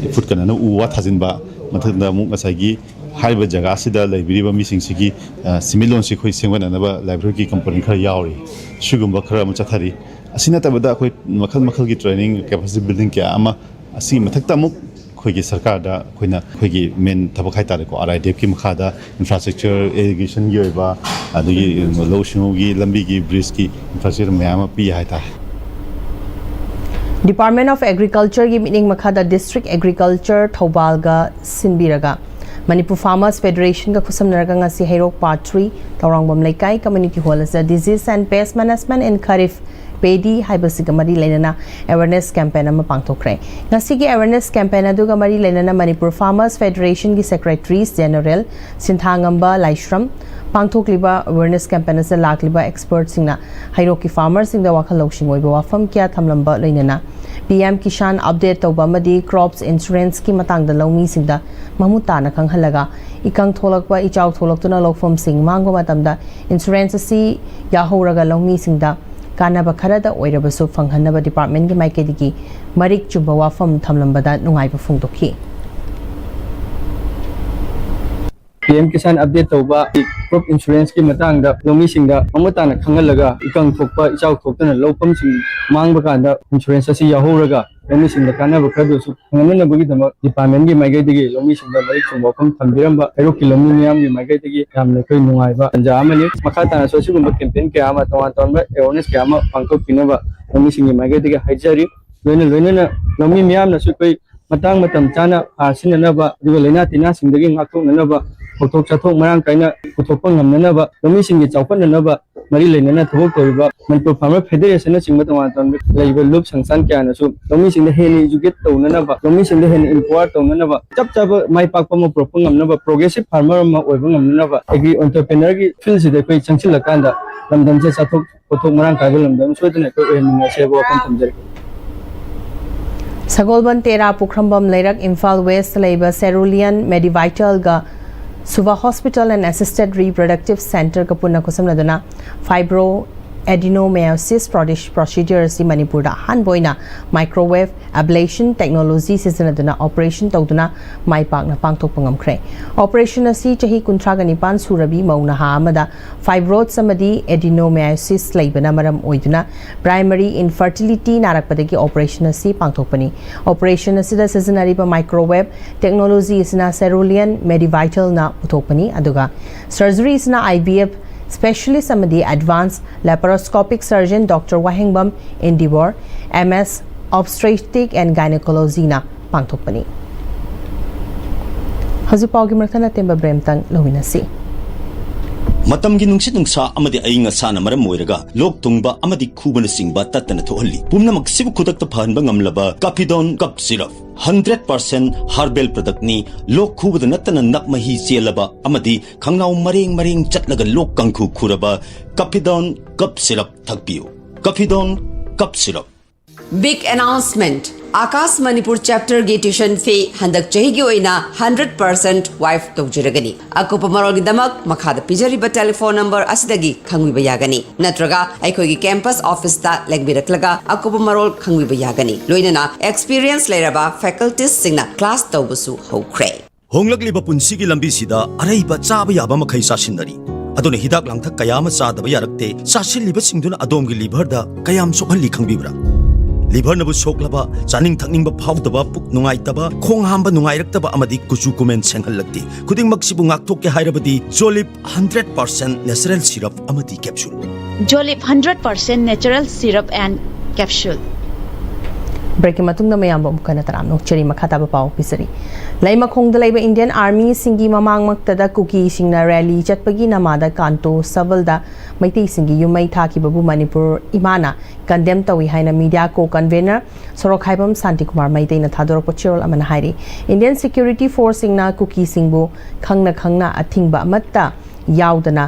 ꯏꯐꯨꯠ ꯀꯟꯅꯅꯕ ꯎ ꯋꯥ ꯊꯥꯖꯤꯟꯕ, ꯃꯊꯪꯗ ꯑꯃꯨꯛ ꯉꯁꯥꯏꯒꯤ ꯍꯥꯏꯔꯤꯕ ꯖꯒꯥꯁꯤꯗ ꯂꯩꯕꯤꯔꯤꯕ ꯃꯤꯁꯤꯡꯁꯤꯒꯤ, ꯑ, ꯁꯦꯟꯃꯤꯠꯂꯣꯟꯁꯤ ꯑꯩꯈꯣꯏ ꯁꯦꯝꯒꯠꯅꯅꯕ livelihoodꯀꯤ component ꯈꯔ ꯌꯥꯎꯔꯤ꯫ ꯁꯤꯒꯨꯝꯕ ꯈꯔ ꯑꯃ ꯆꯠꯊꯔꯤ꯫ ꯑꯁꯤ ꯅꯠꯇꯕꯗ ꯑꯩꯈꯣꯏ ꯃꯈꯜ ꯃꯈꯜꯒꯤ training, capacity building ꯀꯌꯥ ꯑꯃ ꯑꯁꯤꯒꯤ ꯃꯊꯛꯇ ꯑꯃꯨꯛ ꯑꯩꯈꯣꯏꯒꯤ ꯁꯔꯀꯥꯔꯗ ꯑꯩꯈꯣꯏꯅ ꯑꯩꯈꯣꯏꯒꯤ main ꯊꯕꯛ ꯍꯥꯏꯇꯥꯔꯦꯀꯣ, RIDFꯀꯤ ꯃꯈꯥꯗ infrastructure, irrigationꯒꯤ ꯑꯣꯏꯕ, ꯑꯗꯒꯤ ꯂꯧꯎ ꯁꯤꯡꯎꯒꯤ ꯂꯝꯕꯤꯒꯤ bridgeꯀꯤ infrastructure ꯃꯌꯥꯝ ꯑꯃ ꯄꯤ ꯍꯥꯏꯇꯥꯔꯦ꯫ Department of Agricultureꯒꯤ ꯃꯤꯠꯌꯦꯡ ꯃꯈꯥꯗ District Agriculture ꯊꯧꯕꯥꯜꯒ ꯁꯤꯟꯕꯤꯔꯒ Manipur Farmers Federationꯒ ꯈꯨꯠꯁꯝꯅꯔꯒ ꯉꯁꯤ ꯍꯩꯔꯣꯛ Part three ꯇꯧꯔꯥꯡꯕꯝ ꯂꯩꯀꯥꯏ community hall ꯑꯁꯤꯗ Disease and Pest Management in Kharif Paddy ꯍꯥꯏꯕꯁꯤꯒ ꯃꯔꯤ ꯂꯩꯅꯅ awareness campaign ꯑꯃ ꯄꯥꯡꯊꯣꯛꯈ꯭ꯔꯦ꯫ ꯉꯁꯤꯒꯤ awareness campaign ꯑꯗꯨꯒ ꯃꯔꯤ ꯂꯩꯅꯅ Manipur Farmers Federationꯒꯤ Secretaries General ꯁꯤꯟꯊꯥꯉꯝꯕ ꯂꯥꯏꯁ꯭ꯔꯝ ꯄꯥꯡꯊꯣꯛꯂꯤꯕ awareness campaign ꯑꯁꯤꯗ ꯂꯥꯛꯂꯤꯕ expertꯁꯤꯡꯅ ꯍꯩꯔꯣꯛꯀꯤ farmerꯁꯤꯡꯗ ꯋꯥꯈꯜ ꯂꯧꯁꯤꯡ ꯑꯣꯏꯕ ꯋꯥꯐꯝ ꯀꯌꯥ ꯊꯝꯂꯝꯕ ꯂꯣꯏꯅꯅ PM Kisan update ꯇꯧꯕ ꯑꯃꯗꯤ crops insuranceꯀꯤ ꯃꯇꯥꯡꯗ ꯂꯧꯃꯤꯁꯤꯡꯗ ꯃꯃꯨꯠ ꯇꯥꯅ ꯈꯪꯍꯜꯂꯒ ꯏꯀꯪ ꯊꯣꯛꯂꯛꯄ, ꯏꯆꯥꯎ ꯊꯣꯛꯂꯛꯇꯨꯅ ꯂꯧꯐꯝꯁꯤꯡ ꯃꯥꯡꯕ ꯃꯇꯝꯗ insurance ꯑꯁꯤ ꯌꯥꯍꯧꯔꯒ ꯂꯧꯃꯤꯁꯤꯡꯗ ꯀꯥꯟꯅꯕ ꯈꯔꯗ ꯑꯣꯏꯔꯕꯁꯨ ꯐꯪꯍꯟꯅꯕ departmentꯀꯤ ꯃꯥꯏꯀꯩꯗꯒꯤ ꯃꯔꯤꯛ ꯆꯨꯝꯕ ꯋꯥꯐꯝ ꯊꯝꯂꯝꯕꯗ ꯅꯨꯡꯉꯥꯏꯕ ꯐꯣꯡꯗꯣꯛꯈꯤ꯫ PM Kisan update ꯇꯧꯕ ꯀ꯭ꯔꯣꯞ ꯏꯟꯁꯨꯔꯦꯟꯁꯀꯤ ꯃꯇꯥꯡꯗ ꯂꯧꯃꯤꯁꯤꯡꯗ ꯃꯃꯨꯠ ꯇꯥꯅ ꯈꯪꯍꯜꯂꯒ, ꯏꯀꯪ ꯊꯣꯛꯄ, ꯏꯆꯥꯎ ꯊꯣꯛꯇꯅ ꯂꯧꯐꯝꯁꯤꯡ ꯃꯥꯡꯕ ꯀꯥꯟꯗ ꯏꯟꯁꯨꯔꯦꯟꯁ ꯑꯁꯤ ꯌꯥꯎꯍꯧꯔꯒ ꯂꯧꯃꯤꯁꯤꯡꯗ ꯀꯥꯟꯅꯕ ꯈꯔꯗꯨꯁꯨ ꯐꯪꯍꯟꯅꯕꯒꯤꯗꯃꯛ ꯗꯤꯄꯥꯔꯠꯃꯦꯟꯒꯤ ꯃꯥꯏꯀꯩꯗꯒꯤ ꯂꯧꯃꯤꯁꯤꯡꯗ ꯃꯔꯤꯛ ꯆꯨꯝꯕ ꯋꯥꯐꯝ ꯊꯝꯕꯤꯔꯝꯕ ꯍꯩꯔꯣꯛꯀꯤ ꯂꯧꯃꯤ ꯃꯤꯌꯥꯝꯒꯤ ꯃꯥꯏꯀꯩꯗꯒꯤ ꯌꯥꯝꯅ ꯑꯩꯈꯣꯏ ꯅꯨꯡꯉꯥꯏꯕ ꯇꯥꯟꯖꯥ ꯑꯃꯅꯤ꯫ ꯃꯈꯥ ꯇꯥꯅꯁꯨ ꯑꯁꯤꯒꯨꯝꯕ ꯀꯦꯝꯄꯦꯟ ꯀꯌꯥ ꯑꯃ, ꯇꯣꯉꯥꯟ ꯇꯣꯉꯥꯟꯕ ꯑꯦꯋꯥꯔꯅꯦꯁ ꯀꯌꯥ ꯑꯃ ꯄꯥꯡꯊꯣꯛꯄꯤꯅꯕ ꯂꯧꯃꯤꯁꯤꯡꯒꯤ ꯃꯥꯏꯀꯩꯗꯒꯤ ꯍꯥꯏꯖꯔꯤ꯫ ꯂꯣꯏꯅ ꯂꯣꯏꯅꯅ ꯂꯧꯃꯤ ꯃꯤꯌꯥꯝꯅꯁꯨ ꯑꯩꯈꯣꯏ ꯃꯇꯥꯡ ꯃꯇꯝ ꯆꯥꯅ ꯍꯥꯔ ꯁꯤꯖꯤꯟꯅꯅꯕ, ꯑꯗꯨꯒ ꯂꯥꯏꯅꯥ ꯇꯤꯟꯅꯥꯁꯤꯡꯗꯒꯤ ꯉꯥꯛꯊꯣꯛꯅꯅꯕ, ꯐꯧꯊꯣꯛ ꯆꯥꯊꯣꯛ ꯃꯔꯥꯡ ꯀꯥꯏꯅ ꯄꯨꯊꯣꯛꯄ ꯉꯝꯅꯅꯕ, ꯂꯧꯃꯤꯁꯤꯡꯒꯤ ꯆꯥꯎꯈꯠꯅꯅꯕ ꯃꯔꯤ ꯂꯩꯅꯅ ꯊꯕꯛ ꯇꯧꯔꯤꯕ ꯃꯅꯤꯄꯨꯔ ꯐꯥꯔꯃꯔ ꯐꯦꯗꯦꯔꯦꯁꯟꯅꯆꯤꯡꯕ ꯇꯣꯉꯥꯟ ꯇꯣꯉꯥꯟꯕ ꯂꯩꯔꯤꯕ ꯂꯨꯞ ꯁꯪꯁꯊꯥꯟ ꯀꯌꯥꯅꯁꯨ ꯂꯧꯃꯤꯁꯤꯡꯗ ꯍꯦꯟꯅ ꯏꯖꯨꯀꯦꯠ ꯇꯧꯅꯅꯕ, ꯂꯧꯃꯤꯁꯤꯡꯗ ꯍꯦꯟꯅ ꯏꯝꯄꯥꯋꯔ ꯇꯧꯅꯅꯕ, ꯆꯞ ꯆꯥꯕ ꯃꯥꯏ ꯄꯥꯛꯄ ꯑꯃ ꯄꯨꯔꯛꯄ ꯉꯝꯅꯕ, ꯄ꯭ꯔꯣꯒ꯭ꯔꯦꯁꯤꯞ ꯐꯥꯔꯃꯔ ꯑꯃ ꯑꯣꯏꯕ ꯉꯝꯅꯅꯕ ꯑꯩꯒꯤ ꯑꯣꯟꯇꯔꯄ꯭ꯔꯦꯅꯔꯒꯤ ꯐꯤꯜꯁꯤꯗ ꯑꯩꯈꯣꯏ ꯆꯪꯁꯤꯜꯂꯀꯥꯟꯗ ꯂꯝꯗꯝꯁꯦ ꯆꯥꯊꯣꯛ ꯄꯣꯠꯊꯣꯛ ꯃꯔꯥꯡ ꯀꯥꯏꯕ ꯂꯝꯗꯝ ꯁꯣꯏꯗꯅ ꯑꯩꯈꯣꯏ ꯑꯣꯏꯍꯟꯃꯤꯟꯅꯁꯦ ꯍꯥꯏꯕ ꯋꯥꯐꯝ ꯊꯝꯖꯔꯤ꯫ ꯁꯒꯣꯜꯕꯟ ꯇꯦꯔꯥ ꯄꯨꯈ꯭ꯔꯝꯕꯝ ꯂꯩꯔꯛ, ꯏꯝꯐꯥꯜ ꯋꯦꯁꯇ ꯂꯩꯕ ꯁꯦꯔꯨꯂꯤꯌꯟ ꯃꯦꯗꯤꯚꯥꯏꯇꯦꯜꯒ ꯁꯨꯚꯥ ꯍꯣꯁꯄꯤꯇꯥꯜ ꯑꯦꯟ ꯑꯦꯁꯤꯁꯇꯦꯗ ꯔꯤꯄ꯭ꯔꯗꯛꯇꯤꯚ ꯁꯦꯟꯇꯔꯒ ꯄꯨꯟꯅ ꯈꯨꯠꯁꯝꯅꯗꯨꯅ ꯐꯥꯏꯕ꯭ꯔꯣ ꯑꯦꯗꯤꯅꯣꯃꯥꯏꯑꯣꯁꯤꯁ ꯄ꯭ꯔꯣꯗꯤꯁ ꯄ꯭ꯔꯣꯁꯤꯗ꯭ꯌꯨꯔ ꯑꯁꯤ ꯃꯅꯤꯄꯨꯔꯗ ꯑꯍꯥꯟꯕ ꯑꯣꯏꯅ ꯃꯥꯏꯀ꯭ꯔꯣꯋꯦꯚ ꯑꯦꯕ꯭ꯂꯦꯁꯟ ꯇꯦꯛꯅꯣꯂꯣꯖꯤ ꯁꯤꯖꯤꯟꯅꯗꯨꯅ ꯑꯣꯄꯔꯦꯁꯟ ꯇꯧꯗꯨꯅ ꯃꯥꯏ ꯄꯥꯛꯅ ꯄꯥꯡꯊꯣꯛꯄ ꯉꯝꯈ꯭ꯔꯦ꯫ ꯑꯣꯄꯔꯦꯁꯟ ꯑꯁꯤ ꯆꯍꯤ ꯀꯨꯟꯊ꯭ꯔꯥꯒ ꯅꯤꯄꯥꯟ ꯁꯨꯔꯕꯤ ꯃꯧ ꯅꯍꯥ ꯑꯃꯗ ꯐꯥꯏꯕ꯭ꯔꯣꯏꯗꯁ ꯑꯃꯗꯤ ꯑꯦꯗꯤꯅꯣꯃꯥꯏꯑꯣꯁꯤꯁ ꯂꯩꯕꯅ ꯃꯔꯝ ꯑꯣꯏꯗꯨꯅ ꯄ꯭ꯔꯥꯏꯃꯔꯤ ꯏꯟꯐꯔꯇꯤꯂꯤꯇꯤ ꯅꯥꯔꯛꯄꯗꯒꯤ ꯑꯣꯄꯔꯦꯁꯟ ꯑꯁꯤ ꯄꯥꯡꯊꯣꯛꯄꯅꯤ꯫ ꯑꯣꯄꯔꯦꯁꯟ ꯑꯁꯤꯗ ꯁꯤꯖꯤꯟꯅꯔꯤꯕ ꯃꯥꯏꯀ꯭ꯔꯣꯋꯦꯚ ꯇꯦꯛꯅꯣꯂꯣꯖꯤ ꯑꯁꯤꯅ ꯁꯦꯔꯨꯂꯤꯌꯟ ꯃꯦꯗꯤꯚꯥꯏꯇꯦꯜꯅ ꯄꯨꯊꯣꯛꯄꯅꯤ, ꯑꯗꯨꯒ ꯁꯔꯖꯔꯤ ꯑꯁꯤꯅ ꯑꯥꯏ ꯚꯤ ꯑꯦꯐ ꯁ꯭ꯄꯦꯁꯤꯌꯦꯂꯤꯁ ꯑꯃꯗꯤ advance laparoscopic surgeon doctor Wahengbam Indibor, M S obstetric and ꯒꯥꯏꯅꯣꯀꯣꯂꯣꯖꯤꯅ ꯄꯥꯡꯊꯣꯛꯄꯅꯤ꯫ ꯍꯧꯖꯤꯛ ꯄꯥꯎꯒꯤ ꯃꯔꯛꯇ ꯑꯇꯦꯟꯕ ꯕ꯭ꯔꯦꯛ ꯑꯃꯇꯪ ꯂꯧꯃꯤꯟꯅꯁꯤ꯫ ꯃꯇꯝꯒꯤ ꯅꯨꯡꯁꯤꯠ ꯅꯨꯡꯁꯥ ꯑꯃꯗꯤ ꯑꯏꯪ ꯑꯁꯥꯅ ꯃꯔꯝ ꯑꯣꯏꯔꯒ ꯂꯣꯛ ꯊꯨꯡꯕ ꯑꯃꯗꯤ ꯈꯨꯕꯅꯆꯤꯡꯕ ꯇꯠꯇꯅ ꯊꯣꯛꯍꯜꯂꯤ꯫ ꯄꯨꯝꯅꯃꯛꯁꯤꯕꯨ ꯈꯨꯗꯛꯇ ꯐꯍꯟꯕ ꯉꯝꯂꯕ Kafidon cough syrup, hundred percent herbal ꯄ꯭ꯔꯗꯛꯅꯤ꯫ ꯂꯣꯛ ꯈꯨꯕꯗ ꯅꯠꯇꯅ ꯅꯞ ꯃꯍꯤ ꯆꯦꯜꯂꯕ ꯑꯃꯗꯤ ꯈꯪꯅꯥꯎ ꯃꯔꯦꯡ ꯃꯔꯦꯡ ꯆꯠꯂꯒ ꯂꯣꯛ ꯀꯥꯡꯈꯨ ꯈꯨꯔꯕ ꯀꯥꯐꯤꯗꯣꯟ ꯀꯞ ꯁꯤꯔꯞ ꯊꯛꯄꯤꯌꯨ꯫ Kafidon cough syrup. Big announcement! Aakash Manipur ꯆꯦꯞꯇꯔꯒꯤ ꯇ꯭ꯌꯨꯁꯟ ꯐꯤ ꯍꯟꯗꯛ ꯆꯍꯤꯒꯤ ꯑꯣꯏꯅ ꯍꯟꯗ꯭ꯔꯦꯠ ꯄꯥꯔꯁꯦꯟ ꯋꯥꯏꯞ ꯇꯧꯖꯔꯒꯅꯤ꯫ ꯑꯀꯨꯞꯄ ꯃꯔꯣꯜꯒꯤꯗꯃꯛ ꯃꯈꯥꯗ ꯄꯤꯖꯔꯤꯕ ꯇꯦꯂꯤꯐꯣꯟ ꯅꯝꯕꯔ ꯑꯁꯤꯗꯒꯤ ꯈꯪꯕꯤꯕ ꯌꯥꯒꯅꯤ, ꯅꯠꯇ꯭ꯔꯒ ꯑꯩꯈꯣꯏꯒꯤ ꯀꯦꯝꯄꯁ ꯑꯣꯐꯤꯁꯇ ꯂꯦꯡꯕꯤꯔꯛꯂꯒ ꯑꯀꯨꯞꯄ ꯃꯔꯣꯜ ꯈꯪꯕꯤꯕ ꯌꯥꯒꯅꯤ꯫ ꯂꯣꯏꯅꯅ ꯑꯦꯛꯁꯄꯤꯔꯤꯌꯦꯟꯁ ꯂꯩꯔꯕ ꯐꯦꯀꯜꯇꯤꯁꯁꯤꯡꯅ ꯀ꯭ꯂꯥꯁ ꯇꯧꯕꯁꯨ ꯍꯧꯈ꯭ꯔꯦ꯫ ꯍꯣꯡꯂꯛꯂꯤꯕ ꯄꯨꯟꯁꯤꯒꯤ ꯂꯝꯕꯤꯁꯤꯗ ꯑꯔꯩꯕ ꯆꯥꯕ ꯌꯥꯕ ꯃꯈꯩ ꯆꯥꯁꯤꯟꯅꯔꯤ꯫ ꯑꯗꯨꯅ ꯍꯤꯗꯥꯛ ꯂꯥꯡꯊꯛ ꯀꯌꯥ ꯑꯃ ꯆꯥꯗꯕ ꯌꯥꯔꯛꯇꯦ꯫ ꯆꯥꯁꯤꯜꯂꯤꯕꯁꯤꯡꯗꯨꯅ ꯑꯗꯣꯝꯒꯤ liverꯗ ꯀꯌꯥꯝ ꯁꯣꯛꯍꯜꯂꯤ ꯈꯪꯕꯤꯕ꯭ꯔꯥ? Liverꯅꯕꯨ ꯁꯣꯛꯂꯕ, ꯆꯥꯅꯤꯡ ꯊꯛꯅꯤꯡꯕ ꯐꯥꯎꯗꯕ, ꯄꯨꯛ ꯅꯨꯡꯉꯥꯏꯇꯕ, ꯈꯣꯡ ꯍꯥꯝꯕ ꯅꯨꯡꯉꯥꯏꯔꯛꯇꯕ ꯑꯃꯗꯤ ꯀꯨꯆꯨ ꯀꯨꯃꯦꯟ ꯁꯦꯡꯍꯜꯂꯛꯇꯦ꯫ ꯈꯨꯗꯤꯡꯃꯛꯁꯤꯕꯨ ꯉꯥꯛꯊꯣꯛꯀꯦ ꯍꯥꯏꯔꯕꯗꯤ Jolib hundred percent natural syrup ꯑꯃꯗꯤ capsule꯫ Jolib hundred percent natural syrup and capsule꯫ Breakꯀꯤ ꯃꯇꯨꯡꯗ ꯃꯌꯥꯝꯕꯨ ꯑꯃꯨꯛ ꯍꯟꯅ ꯇꯔꯥꯝꯅ ꯑꯣꯛꯆꯔꯤ꯫ ꯃꯈꯥ ꯇꯥꯕ ꯄꯥꯎ ꯄꯤꯖꯔꯤ꯫ ꯂꯩꯃꯈꯣꯡꯗ ꯂꯩꯕ Indian Armyꯁꯤꯡꯒꯤ ꯃꯃꯥꯡꯃꯛꯇꯗ ꯀꯨꯀꯤꯁꯤꯡꯅ rally ꯆꯠꯄꯒꯤ ꯅꯃꯥꯗ ꯀꯥꯟꯇꯣ ꯁꯕꯜꯗ ꯃꯩꯇꯩꯁꯤꯡꯒꯤ ꯌꯨꯝ ꯃꯩ ꯊꯥꯈꯤꯕꯕꯨ ꯃꯅꯤꯄꯨꯔ ꯏꯃꯥꯅ condemn ꯇꯧꯏ ꯍꯥꯏꯅ media co-convener ꯁꯣꯔꯣꯛꯈꯥꯏꯕꯝ ꯁꯥꯟꯇꯤꯀꯨꯃꯥꯔ ꯃꯩꯇꯩꯅ ꯊꯥꯗꯣꯔꯛꯄ ꯆꯦꯔꯣꯜ ꯑꯃꯅ ꯍꯥꯏꯔꯤ꯫ Indian security forceꯁꯤꯡꯅ ꯀꯨꯀꯤꯁꯤꯡꯕꯨ ꯈꯪꯅ ꯈꯪꯅ ꯑꯊꯤꯡꯕ ꯑꯃꯠꯇ ꯌꯥꯎꯗꯅ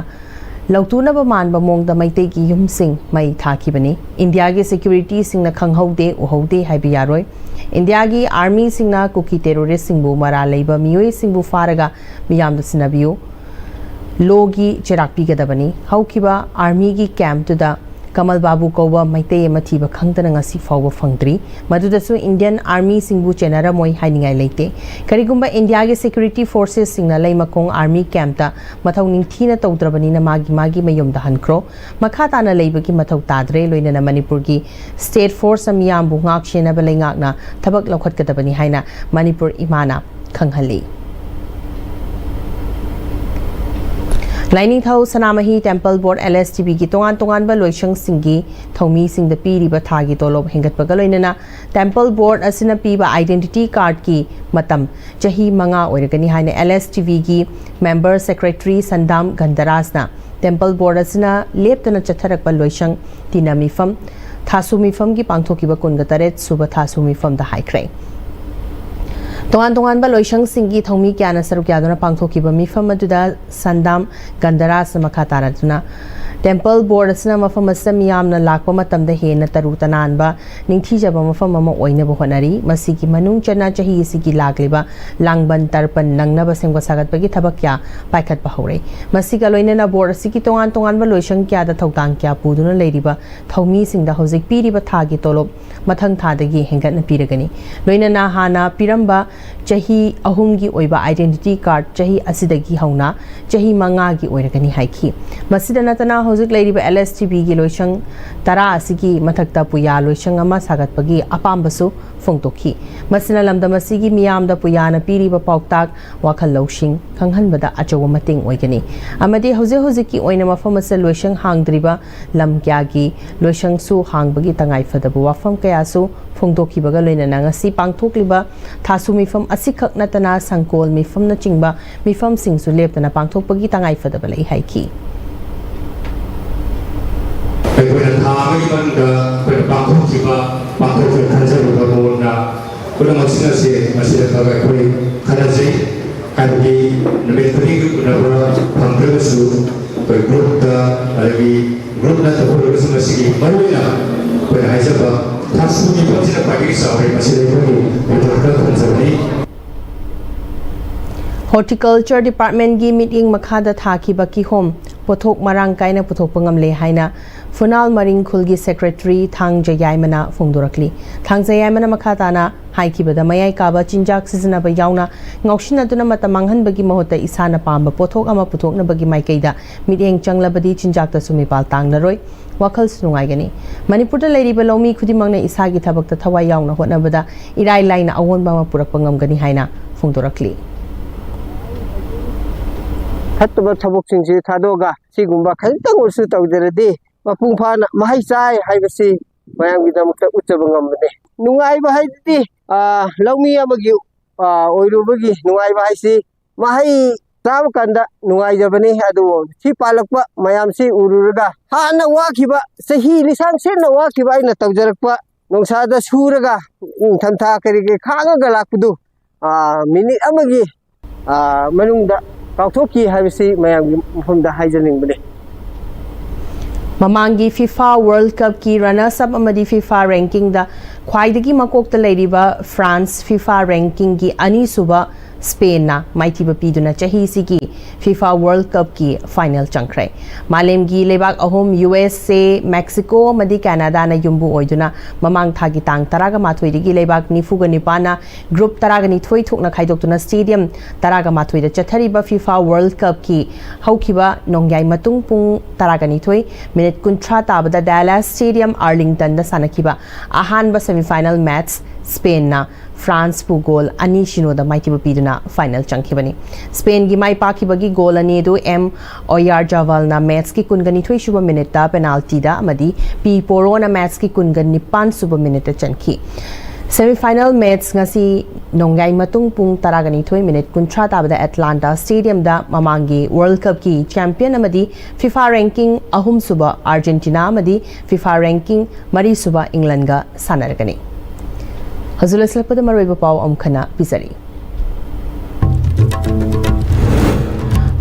ꯂꯧꯇꯨꯅꯕ ꯃꯥꯟꯕ ꯃꯑꯣꯡꯗ ꯃꯩꯇꯩꯒꯤ ꯌꯨꯝꯁꯤꯡ ꯃꯩ ꯊꯥꯈꯤꯕꯅꯤ꯫ ꯏꯟꯗꯤꯌꯥꯒꯤ securityꯁꯤꯡꯅ ꯈꯪꯍꯧꯗꯦ, ꯎꯍꯧꯗꯦ ꯍꯥꯏꯕ ꯌꯥꯔꯣꯏ꯫ ꯏꯟꯗꯤꯌꯥꯒꯤ Armyꯁꯤꯡꯅ ꯀꯨꯀꯤ terroristꯁꯤꯡꯕꯨ ꯃꯔꯥꯜ ꯂꯩꯕ ꯃꯤꯑꯣꯏꯁꯤꯡꯕꯨ ꯐꯥꯔꯒ ꯃꯤꯌꯥꯝꯗ ꯁꯤꯟꯅꯕꯤꯌꯨ꯫ Lawꯒꯤ ꯆꯩꯔꯥꯛ ꯄꯤꯒꯗꯕꯅꯤ꯫ ꯍꯧꯈꯤꯕ Armyꯒꯤ campꯇꯨꯗ ꯀꯃꯜ ꯕꯥꯕꯨ ꯀꯧꯕ ꯃꯩꯇꯩ ꯑꯃ ꯊꯤꯕ ꯈꯪꯗꯅ ꯉꯁꯤ ꯐꯥꯎꯕ ꯐꯪꯗ꯭ꯔꯤ꯫ ꯃꯗꯨꯗꯁꯨ Indian Armyꯁꯤꯡꯕꯨ ꯆꯦꯟꯅꯔꯝꯃꯣꯏ ꯍꯥꯏꯅꯤꯡꯉꯥꯏ ꯂꯩꯇꯦ꯫ ꯀꯔꯤꯒꯨꯝꯕ ꯏꯟꯗꯤꯌꯥꯒꯤ security forcesꯁꯤꯡꯅ ꯂꯩꯃꯈꯣꯡ Army campꯇ ꯃꯊꯧ ꯅꯤꯡꯊꯤꯅ ꯇꯧꯗ꯭ꯔꯕꯅꯤꯅ ꯃꯥꯒꯤ ꯃꯥꯒꯤ ꯃꯌꯨꯝꯗ ꯍꯟꯈ꯭ꯔꯣ꯫ ꯃꯈꯥ ꯇꯥꯅ ꯂꯩꯕꯒꯤ ꯃꯊꯧ ꯇꯥꯗ꯭ꯔꯦ꯫ ꯂꯣꯏꯅꯅ ꯃꯅꯤꯄꯨꯔꯒꯤ state force ꯃꯤꯌꯥꯝꯕꯨ ꯉꯥꯛ ꯁꯦꯟꯅꯕ ꯂꯩꯉꯥꯛꯅ ꯊꯕꯛ ꯂꯧꯈꯠꯀꯗꯕꯅꯤ ꯍꯥꯏꯅ ꯃꯅꯤꯄꯨꯔ ꯏꯃꯥꯅ ꯈꯪꯍꯜꯂꯤ꯫ ꯂꯥꯏꯅꯤꯡꯊꯧ ꯁꯅꯥꯃꯍꯤ Temple Board, LSTBꯒꯤ ꯇꯣꯉꯥꯟ ꯇꯣꯉꯥꯟꯕ ꯂꯣꯏꯁꯪꯁꯤꯡꯒꯤ ꯊꯧꯃꯤꯁꯤꯡꯗ ꯄꯤꯔꯤꯕ ꯊꯥꯒꯤ ꯇꯣꯂꯣꯞ ꯍꯦꯟꯒꯠꯄꯒ ꯂꯣꯏꯅꯅ Temple Board ꯑꯁꯤꯅ ꯄꯤꯕ identity cardꯀꯤ ꯃꯇꯝ ꯆꯍꯤ ꯃꯉꯥ ꯑꯣꯏꯔꯒꯅꯤ ꯍꯥꯏꯅ LSTBꯒꯤ member secretary ꯁꯟꯗꯥꯝ ꯒꯟꯙꯔꯥꯖꯅ Temple Board ꯑꯁꯤꯅ ꯂꯦꯞꯇꯅ ꯆꯠꯊꯔꯛꯄ ꯂꯣꯏꯁꯪ ꯇꯤꯅ ꯃꯤꯐꯝ, ꯊꯥꯁꯨ ꯃꯤꯐꯝꯒꯤ ꯄꯥꯡꯊꯣꯛꯈꯤꯕ ꯀꯨꯟꯒ ꯇꯔꯦꯠ ꯁꯨꯕ ꯊꯥꯁꯨ ꯃꯤꯐꯝꯗ ꯍꯥꯏꯈ꯭ꯔꯦ꯫ ꯇꯣꯉꯥꯟ ꯇꯣꯉꯥꯟꯕ ꯂꯣꯏꯁꯪꯁꯤꯡꯒꯤ ꯊꯧꯃꯤ ꯀꯌꯥꯅ ꯁꯔꯨꯛ ꯌꯥꯗꯨꯅ ꯄꯥꯡꯊꯣꯛꯈꯤꯕ ꯃꯤꯐꯝ ꯑꯗꯨꯗ ꯁꯟꯗꯥꯝ ꯒꯟꯙꯔꯥꯖꯅ ꯃꯈꯥ ꯇꯥꯔꯗꯨꯅ ꯇꯦꯝꯄꯜ ꯕꯣꯔꯗ ꯑꯁꯤꯅ ꯃꯐꯝ ꯑꯁꯤꯗ ꯃꯤꯌꯥꯝꯅ ꯂꯥꯛꯄ ꯃꯇꯝꯗ ꯍꯦꯟꯅ ꯇꯔꯨ ꯇꯅꯥꯟꯕ, ꯅꯤꯡꯊꯤꯖꯕ ꯃꯐꯝ ꯑꯃ ꯑꯣꯏꯅꯕ ꯍꯣꯠꯅꯔꯤ꯫ ꯃꯁꯤꯒꯤ ꯃꯅꯨꯡ ꯆꯟꯅ ꯆꯍꯤ ꯑꯁꯤꯒꯤ ꯂꯥꯛꯂꯤꯕ ꯂꯥꯡꯕꯟ ꯇꯔꯄꯟ ꯅꯪꯅꯕ ꯁꯦꯝꯒꯠ ꯁꯥꯒꯠꯄꯒꯤ ꯊꯕꯛ ꯀꯌꯥ ꯄꯥꯏꯈꯠꯄ ꯍꯧꯔꯦ꯫ ꯃꯁꯤꯒ ꯂꯣꯏꯅꯅ ꯕꯣꯔꯗ ꯑꯁꯤꯒꯤ ꯇꯣꯉꯥꯟ ꯇꯣꯉꯥꯟꯕ ꯂꯣꯏꯁꯪ ꯀꯌꯥꯗ ꯊꯧꯗꯥꯡ ꯀꯌꯥ ꯄꯨꯗꯨꯅ ꯂꯩꯔꯤꯕ ꯊꯧꯃꯤꯁꯤꯡꯗ ꯍꯧꯖꯤꯛ ꯄꯤꯔꯤꯕ ꯊꯥꯒꯤ ꯇꯣꯂꯣꯞ ꯃꯊꯪ ꯊꯥꯗꯒꯤ ꯍꯦꯟꯒꯠꯅ ꯄꯤꯔꯒꯅꯤ꯫ ꯂꯣꯏꯅꯅ ꯍꯥꯟꯅ ꯄꯤꯔꯝꯕ ꯆꯍꯤ ꯑꯍꯨꯝꯒꯤ ꯑꯣꯏꯕ identity card ꯆꯍꯤ ꯑꯁꯤꯗꯒꯤ ꯍꯧꯅ ꯆꯍꯤ ꯃꯉꯥꯒꯤ ꯑꯣꯏꯔꯒꯅꯤ ꯍꯥꯏꯈꯤ꯫ ꯃꯁꯤꯗ ꯅꯠꯇꯅ ꯍꯧꯖꯤꯛ ꯂꯩꯔꯤꯕ LSTBꯒꯤ ꯂꯣꯏꯁꯪ ꯇꯔꯥ ꯑꯁꯤꯒꯤ ꯃꯊꯛꯇ ꯄꯨꯌꯥ ꯂꯣꯏꯁꯪ ꯑꯃ ꯁꯥꯒꯠꯄꯒꯤ ꯑꯄꯥꯝꯕꯁꯨ ꯐꯣꯡꯗꯣꯛꯈꯤ꯫ ꯃꯁꯤꯅ ꯂꯝꯗꯝ ꯑꯁꯤꯒꯤ ꯃꯤꯌꯥꯝꯗ ꯄꯨꯌꯥꯅ ꯄꯤꯔꯤꯕ ꯄꯥꯎꯇꯥꯛ, ꯋꯥꯈꯜ ꯂꯧꯁꯤꯡ ꯈꯪꯍꯟꯕꯗ ꯑꯆꯧꯕ ꯃꯇꯦꯡ ꯑꯣꯏꯒꯅꯤ꯫ ꯑꯃꯗꯤ ꯍꯧꯖꯤꯛ ꯍꯧꯖꯤꯛꯀꯤ ꯑꯣꯏꯅ ꯃꯐꯝ ꯑꯁꯤꯗ ꯂꯣꯏꯁꯪ ꯍꯥꯡꯗ꯭ꯔꯤꯕ ꯂꯝ ꯀꯌꯥꯒꯤ ꯂꯣꯏꯁꯪꯁꯨ ꯍꯥꯡꯕꯒꯤ ꯇꯉꯥꯏꯐꯗꯕ ꯋꯥꯐꯝ ꯀꯌꯥꯁꯨ ꯐꯣꯡꯗꯣꯛꯈꯤꯕꯒ ꯂꯣꯏꯅꯅ ꯉꯁꯤ ꯄꯥꯡꯊꯣꯛꯂꯤꯕ ꯊꯥꯁꯨ ꯃꯤꯐꯝ ꯑꯁꯤꯈꯛ ꯅꯠꯇꯅ ꯁꯪꯀꯣꯜ ꯃꯤꯐꯝꯅꯆꯤꯡꯕ ꯃꯤꯐꯝꯁꯤꯡꯁꯨ ꯂꯦꯞꯇꯅ ꯄꯥꯡꯊꯣꯛꯄꯒꯤ ꯇꯉꯥꯏꯐꯗꯕ ꯂꯩ ꯍꯥꯏꯈꯤ꯫ ꯑꯩꯈꯣꯏꯅ ꯊꯥ ꯑꯃꯒꯤ ꯃꯅꯨꯡꯗ ꯑꯩꯈꯣꯏꯅ ꯄꯥꯡꯊꯣꯛꯈꯤꯕ, ꯄꯥꯡꯊꯣꯛꯀꯦ ꯈꯟꯖꯔꯤꯕ ꯃꯑꯣꯡꯗ ꯄꯨꯝꯅꯃꯛꯁꯤꯡ ꯑꯁꯤ ꯃꯁꯤꯗ ꯈꯔ ꯑꯩꯈꯣꯏ ꯈꯟꯅꯖꯩ꯫ ꯍꯥꯏꯕꯗꯤ ꯅꯨꯃꯤꯠ ꯈꯨꯗꯤꯡꯒꯤ ꯎꯅꯕ ꯐꯪꯗ꯭ꯔꯒꯁꯨ ꯑꯩꯈꯣꯏ ꯒ꯭ꯔꯨꯞꯇ, ꯑꯗꯒꯤ ꯒ꯭ꯔꯨꯞ ꯅꯠꯇꯕ ꯑꯣꯏꯔꯒꯁꯨ ꯃꯁꯤꯒꯤ ꯃꯔꯨꯑꯣꯏꯅ ꯑꯩꯈꯣꯏꯅ ꯍꯥꯏꯖꯕ ꯊꯥꯁꯨ ꯃꯤꯐꯝꯁꯤꯅ ꯈ꯭ꯋꯥꯏꯗꯒꯤ ꯆꯥꯎꯔꯦ꯫ ꯃꯁꯤꯗ ꯑꯩꯈꯣꯏꯒꯤ ꯃꯤꯐꯝ ꯈꯔ ꯊꯝꯖꯕꯅꯤ꯫ ꯍꯣꯔꯇꯤꯀꯜꯆꯔ ꯗꯤꯄꯥꯔꯠꯃꯦꯟꯒꯤ ꯃꯤꯠꯌꯦꯡ ꯃꯈꯥꯗ ꯊꯥꯈꯤꯕ ꯀꯤꯍꯣꯝ ꯄꯣꯠꯊꯣꯛ ꯃꯔꯥꯡ ꯀꯥꯏꯅ ꯄꯨꯊꯣꯛꯄ ꯉꯝꯂꯦ ꯍꯥꯏꯅ ꯐꯨꯅꯥꯜ ꯃꯔꯤꯡ ꯈꯨꯜꯒꯤ ꯁꯦꯀ꯭ꯔꯦꯇꯔꯤ ꯊꯥꯡꯖ ꯌꯥꯏꯃꯅ ꯐꯣꯡꯗꯣꯔꯛꯂꯤ꯫ ꯊꯥꯡꯖ ꯌꯥꯏꯃꯅ ꯃꯈꯥ ꯇꯥꯅ ꯍꯥꯏꯈꯤꯕꯗ, ꯃꯌꯥꯏ ꯀꯥꯕ ꯆꯤꯟꯖꯥꯛ ꯁꯤꯖꯤꯟꯅꯕ ꯌꯥꯎꯅ ꯉꯥꯎꯁꯤꯟꯅꯗꯨꯅ ꯃꯇꯝ ꯃꯥꯡꯍꯟꯕꯒꯤ ꯃꯍꯨꯠꯇ ꯏꯁꯥꯅ ꯄꯥꯝꯕ ꯄꯣꯠꯊꯣꯛ ꯑꯃ ꯄꯨꯊꯣꯛꯅꯕꯒꯤ ꯃꯥꯏꯀꯩꯗ ꯃꯤꯠꯌꯦꯡ ꯆꯪꯂꯕꯗꯤ ꯆꯤꯟꯖꯥꯛꯇꯁꯨ ꯃꯤꯄꯥꯜ ꯇꯥꯡꯂꯔꯣꯏ, ꯋꯥꯈꯜꯁꯨ ꯅꯨꯡꯉꯥꯏꯒꯅꯤ꯫ ꯃꯅꯤꯄꯨꯔꯗ ꯂꯩꯔꯤꯕ ꯂꯧꯃꯤ ꯈꯨꯗꯤꯡꯃꯛꯅ ꯏꯁꯥꯒꯤ ꯊꯕꯛꯇ ꯊꯋꯥꯏ ꯌꯥꯎꯅ ꯍꯣꯠꯅꯕꯗ ꯏꯔꯥꯏ ꯂꯥꯏꯅ ꯑꯑꯣꯟꯕ ꯑꯃ ꯄꯨꯔꯛꯄ ꯉꯝꯒꯅꯤ ꯍꯥꯏꯅ ꯐꯣꯡꯗꯣꯔꯛꯂꯤ꯫ ꯐꯠꯇꯕ ꯊꯕꯛꯁꯤꯡꯁꯤ ꯊꯥꯗꯣꯛꯑꯒ ꯁꯤꯒꯨꯝꯕ ꯈꯖꯤꯛꯇꯪ ꯑꯣꯏꯔꯁꯨ ꯇꯧꯖꯔꯗꯤ ꯃꯄꯨꯡ ꯐꯥꯅ ꯃꯍꯩ ꯆꯥꯏ ꯍꯥꯏꯕꯁꯤ ꯃꯌꯥꯝꯒꯤꯗꯃꯛꯇ ꯎꯠꯆꯕ ꯉꯝꯕꯅꯤ꯫ ꯅꯨꯡꯉꯥꯏꯕ ꯍꯥꯏꯕꯗꯤ, ꯑꯥ, ꯂꯧꯃꯤ ꯑꯃꯒꯤ, ꯑꯥ, ꯑꯣꯏꯔꯨꯕꯒꯤ ꯅꯨꯡꯉꯥꯏꯕ ꯍꯥꯏꯁꯤ ꯃꯍꯩ ꯆꯥꯕ ꯀꯥꯟꯗ ꯅꯨꯡꯉꯥꯏꯖꯕꯅꯤ꯫ ꯑꯗꯨꯕꯨ ꯁꯤ ꯄꯥꯜꯂꯛꯄ ꯃꯌꯥꯝꯁꯤ ꯎꯔꯨꯔꯒ ꯍꯥꯟꯅ ꯋꯥꯈꯤꯕ, ꯆꯍꯤ ꯂꯤꯁꯥꯡ ꯁꯦꯠꯅ ꯋꯥꯈꯤꯕ ꯑꯩꯅ ꯇꯧꯖꯔꯛꯄ, ꯅꯨꯡꯁꯥꯗ ꯁꯨꯔꯒ, ꯅꯤꯡꯊꯝꯊꯥ ꯀꯔꯤ ꯀꯔꯤ ꯈꯥꯡꯉꯒ ꯂꯥꯛꯄꯗꯨ, ꯑꯥ, ꯃꯤꯅꯤꯠ ꯑꯃꯒꯤ, ꯑꯥ, ꯃꯅꯨꯡꯗ ꯀꯥꯎꯊꯣꯛꯈꯤ ꯍꯥꯏꯕꯁꯤ ꯃꯌꯥꯝꯒꯤ ꯃꯐꯝꯗ ꯍꯥꯏꯖꯅꯤꯡꯕꯅꯤ꯫ ꯃꯃꯥꯡꯒꯤ ꯐꯤꯐꯥ ꯋꯥꯔꯜꯗ ꯀꯞꯀꯤ ꯔꯅꯔꯁ ꯑꯞ ꯑꯃꯗꯤ ꯐꯤꯐꯥ ꯔꯦꯡꯀꯤꯡꯗ ꯈ꯭ꯋꯥꯏꯗꯒꯤ ꯃꯀꯣꯛꯇ ꯂꯩꯔꯤꯕ ꯐ꯭ꯔꯥꯟꯁ, ꯐꯤꯐꯥ ꯔꯦꯡꯀꯤꯡꯒꯤ ꯑꯅꯤꯁꯨꯕ ꯁ꯭ꯄꯦꯟꯅ ꯃꯥꯏꯊꯤꯕ ꯄꯤꯗꯨꯅ ꯆꯍꯤꯁꯤꯒꯤ ꯐꯤꯐꯥ ꯋꯥꯔꯜꯗ ꯀꯞꯀꯤ ꯐꯥꯏꯅꯦꯜ ꯆꯪꯈ꯭ꯔꯦ꯫ ꯃꯥꯂꯦꯝꯒꯤ ꯂꯩꯕꯥꯛ ꯑꯍꯨꯝ, ꯌꯨ ꯑꯦꯁ ꯑꯦ, ꯃꯦꯛꯁꯤꯀꯣ ꯑꯃꯗꯤ ꯀꯦꯅꯥꯗꯥꯅ ꯌꯨꯝꯕꯨ ꯑꯣꯏꯗꯨꯅ ꯃꯃꯥꯡ ꯊꯥꯒꯤ ꯇꯥꯡ ꯇꯔꯥꯒ ꯃꯥꯊꯣꯏꯗꯒꯤ ꯂꯩꯕꯥꯛ ꯅꯤꯐꯨꯒ ꯅꯤꯄꯥꯟꯅ ꯒ꯭ꯔꯨꯞ ꯇꯔꯥꯒ ꯅꯤꯊꯣꯏ ꯊꯣꯛꯅ ꯈꯥꯏꯗꯣꯛꯇꯨꯅ ꯁ꯭ꯇꯦꯗꯤꯌꯝ ꯇꯔꯥꯒ ꯃꯥꯊꯣꯏꯗ ꯆꯠꯊꯔꯤꯕ ꯐꯤꯐꯥ ꯋꯥꯔꯜꯗ ꯀꯞꯀꯤ ꯍꯧꯈꯤꯕ ꯅꯣꯡꯌꯥꯏ ꯃꯇꯨꯡ ꯄꯨꯡ ꯇꯔꯥꯒ ꯅꯤꯊꯣꯏ ꯃꯤꯅꯤꯠ ꯀꯨꯟꯊ꯭ꯔꯥ ꯇꯥꯕꯗ ꯗꯦꯂꯥꯁ ꯁ꯭ꯇꯦꯗꯤꯌꯝ ꯑꯥꯔꯂꯤꯡꯇꯟꯗ ꯁꯥꯟꯅꯈꯤꯕ ꯑꯍꯥꯟꯕ ꯁꯦꯃꯤꯐꯥꯏꯅꯦꯜ ꯃꯦꯠꯆ ꯁ꯭ꯄꯦꯟꯅ ꯐ꯭ꯔꯥꯟꯁꯄꯨ ꯒꯣꯜ ꯑꯅꯤ ꯁꯤꯅꯣꯗ ꯃꯥꯏꯊꯤꯕ ꯄꯤꯗꯨꯅ ꯐꯥꯏꯅꯦꯜ ꯆꯪꯈꯤꯕꯅꯤ꯫ ꯁ꯭ꯄꯦꯟꯒꯤ ꯃꯥꯏ ꯄꯥꯛꯈꯤꯕꯒꯤ ꯒꯣꯜ ꯑꯅꯤ ꯑꯗꯨ ꯑꯦꯝ ꯑꯣꯌꯥꯔꯖꯥꯕꯥꯜꯅ ꯃꯦꯠꯆꯀꯤ ꯀꯨꯟꯒ ꯅꯤꯊꯣꯏ ꯁꯨꯕ ꯃꯤꯅꯤꯠꯇ ꯄꯦꯅꯥꯜꯇꯤꯗ ꯑꯃꯗꯤ ꯄꯤ ꯄꯣꯔꯣꯅ ꯃꯦꯠꯆꯀꯤ ꯀꯨꯟꯒ ꯅꯤꯄꯥꯟ ꯁꯨꯕ ꯃꯤꯅꯤꯠꯇ ꯆꯟꯈꯤ꯫ ꯁꯦꯃꯤꯐꯥꯏꯅꯦꯜ ꯃꯦꯠꯆ ꯉꯁꯤ ꯅꯣꯡꯌꯥꯏ ꯃꯇꯨꯡ ꯄꯨꯡ ꯇꯔꯥꯒ ꯅꯤꯊꯣꯏ ꯃꯤꯅꯤꯠ ꯀꯨꯟꯊ꯭ꯔꯥ ꯇꯥꯕꯗ ꯑꯦꯠꯂꯥꯟꯇꯥ ꯁ꯭ꯇꯦꯗꯤꯌꯝꯗ ꯃꯃꯥꯡꯒꯤ ꯋꯥꯔꯜꯗ ꯀꯞꯀꯤ ꯆꯦꯝꯄꯤꯌꯟ ꯑꯃꯗꯤ ꯐꯤꯐꯥ ꯔꯦꯡꯀꯤꯡ ꯑꯍꯨꯝꯁꯨꯕ ꯑꯥꯔꯖꯦꯟꯇꯤꯅꯥ ꯑꯃꯗꯤ ꯐꯤꯐꯥ ꯔꯦꯡꯀꯤꯡ ꯃꯔꯤꯁꯨꯕ ꯏꯪꯂꯟꯒ ꯁꯥꯟꯅꯔꯒꯅꯤ꯫ ꯍꯧꯖꯤꯛ ꯂꯣꯏꯁꯤꯜꯂꯛꯄꯗ ꯃꯔꯨꯑꯣꯏꯕ ꯄꯥꯎ ꯑꯃꯨꯛ ꯍꯟꯅ ꯄꯤꯖꯔꯤ꯫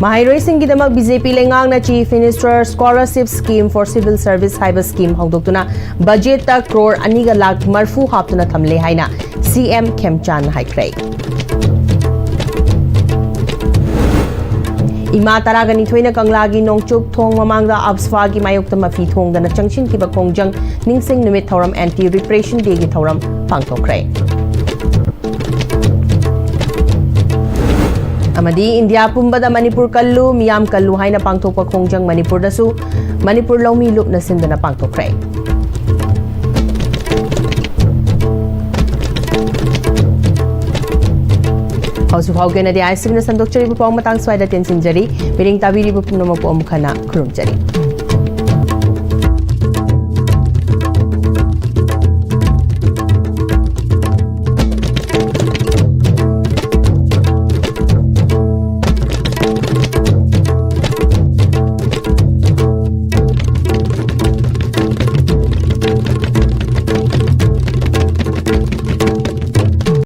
ꯃꯍꯩꯔꯣꯏꯁꯤꯡꯒꯤꯗꯃꯛ ꯕꯤ ꯖꯦ ꯄꯤ ꯂꯩꯉꯥꯛꯅ Chief Minister Scholarship Scheme for Civil Service ꯍꯥꯏꯕ ꯁ꯭ꯀꯤꯝ ꯍꯧꯗꯣꯛꯇꯨꯅ ꯕꯖꯦꯠꯇ ꯀ꯭ꯔꯣꯔ ꯑꯅꯤꯒ ꯂꯥꯈ ꯃꯔꯐꯨ ꯍꯥꯞꯇꯨꯅ ꯊꯝꯂꯦ ꯍꯥꯏꯅ ꯁꯤ ꯑꯦꯝ ꯈꯦꯝꯆꯥꯟ ꯍꯥꯏꯈ꯭ꯔꯦ꯫ ꯏꯃꯥ ꯇꯔꯥꯒ ꯅꯤꯊꯣꯏꯅ ꯀꯪꯂꯥꯒꯤ ꯅꯣꯡꯆꯨꯞ ꯊꯣꯡ ꯃꯃꯥꯡꯗ ꯑꯞꯁ꯭ꯋꯥꯒꯤ ꯃꯥꯌꯣꯛꯇ ꯃꯐꯤ ꯊꯣꯡꯗꯅ ꯆꯪꯁꯤꯟꯈꯤꯕ ꯈꯣꯡꯖꯪ ꯅꯤꯡꯁꯤꯡ ꯅꯨꯃꯤꯠ ꯊꯧꯔꯝ, Anti Repression Day ꯒꯤ ꯊꯧꯔꯝ ꯄꯥꯡꯊꯣꯛꯈ꯭ꯔꯦ꯫ ꯑꯃꯗꯤ ꯏꯟꯗꯤꯌꯥ ꯄꯨꯝꯕꯗ ꯃꯅꯤꯄꯨꯔ ꯀꯜꯂꯨ, ꯃꯤꯌꯥꯝ ꯀꯜꯂꯨ ꯍꯥꯏꯅ ꯄꯥꯡꯊꯣꯛꯄ ꯈꯣꯡꯖꯪ ꯃꯅꯤꯄꯨꯔꯗꯁꯨ ꯃꯅꯤꯄꯨꯔ ꯂꯧꯃꯤ ꯂꯨꯞꯅ ꯁꯤꯟꯗꯨꯅ ꯄꯥꯡꯊꯣꯛꯈ꯭ꯔꯦ꯫ ꯍꯧꯖꯤꯛ ꯐꯥꯎꯒꯤ ꯑꯣꯏꯅꯗꯤ ꯑꯥꯏ ꯁꯤ ꯕꯤꯅ ꯁꯟꯗꯣꯛꯆꯔꯤꯕ ꯄꯥꯎ ꯃꯇꯥꯡ ꯁ꯭ꯋꯥꯏꯗ ꯇꯦꯟꯁꯤꯟꯖꯔꯤ꯫ ꯃꯤꯔꯤꯡ ꯇꯥꯕꯤꯔꯤꯕ ꯄꯨꯝꯅꯃꯛꯄꯨ ꯑꯃꯨꯛ ꯍꯟꯅ ꯈꯨꯔꯨꯝꯖꯔꯤ꯫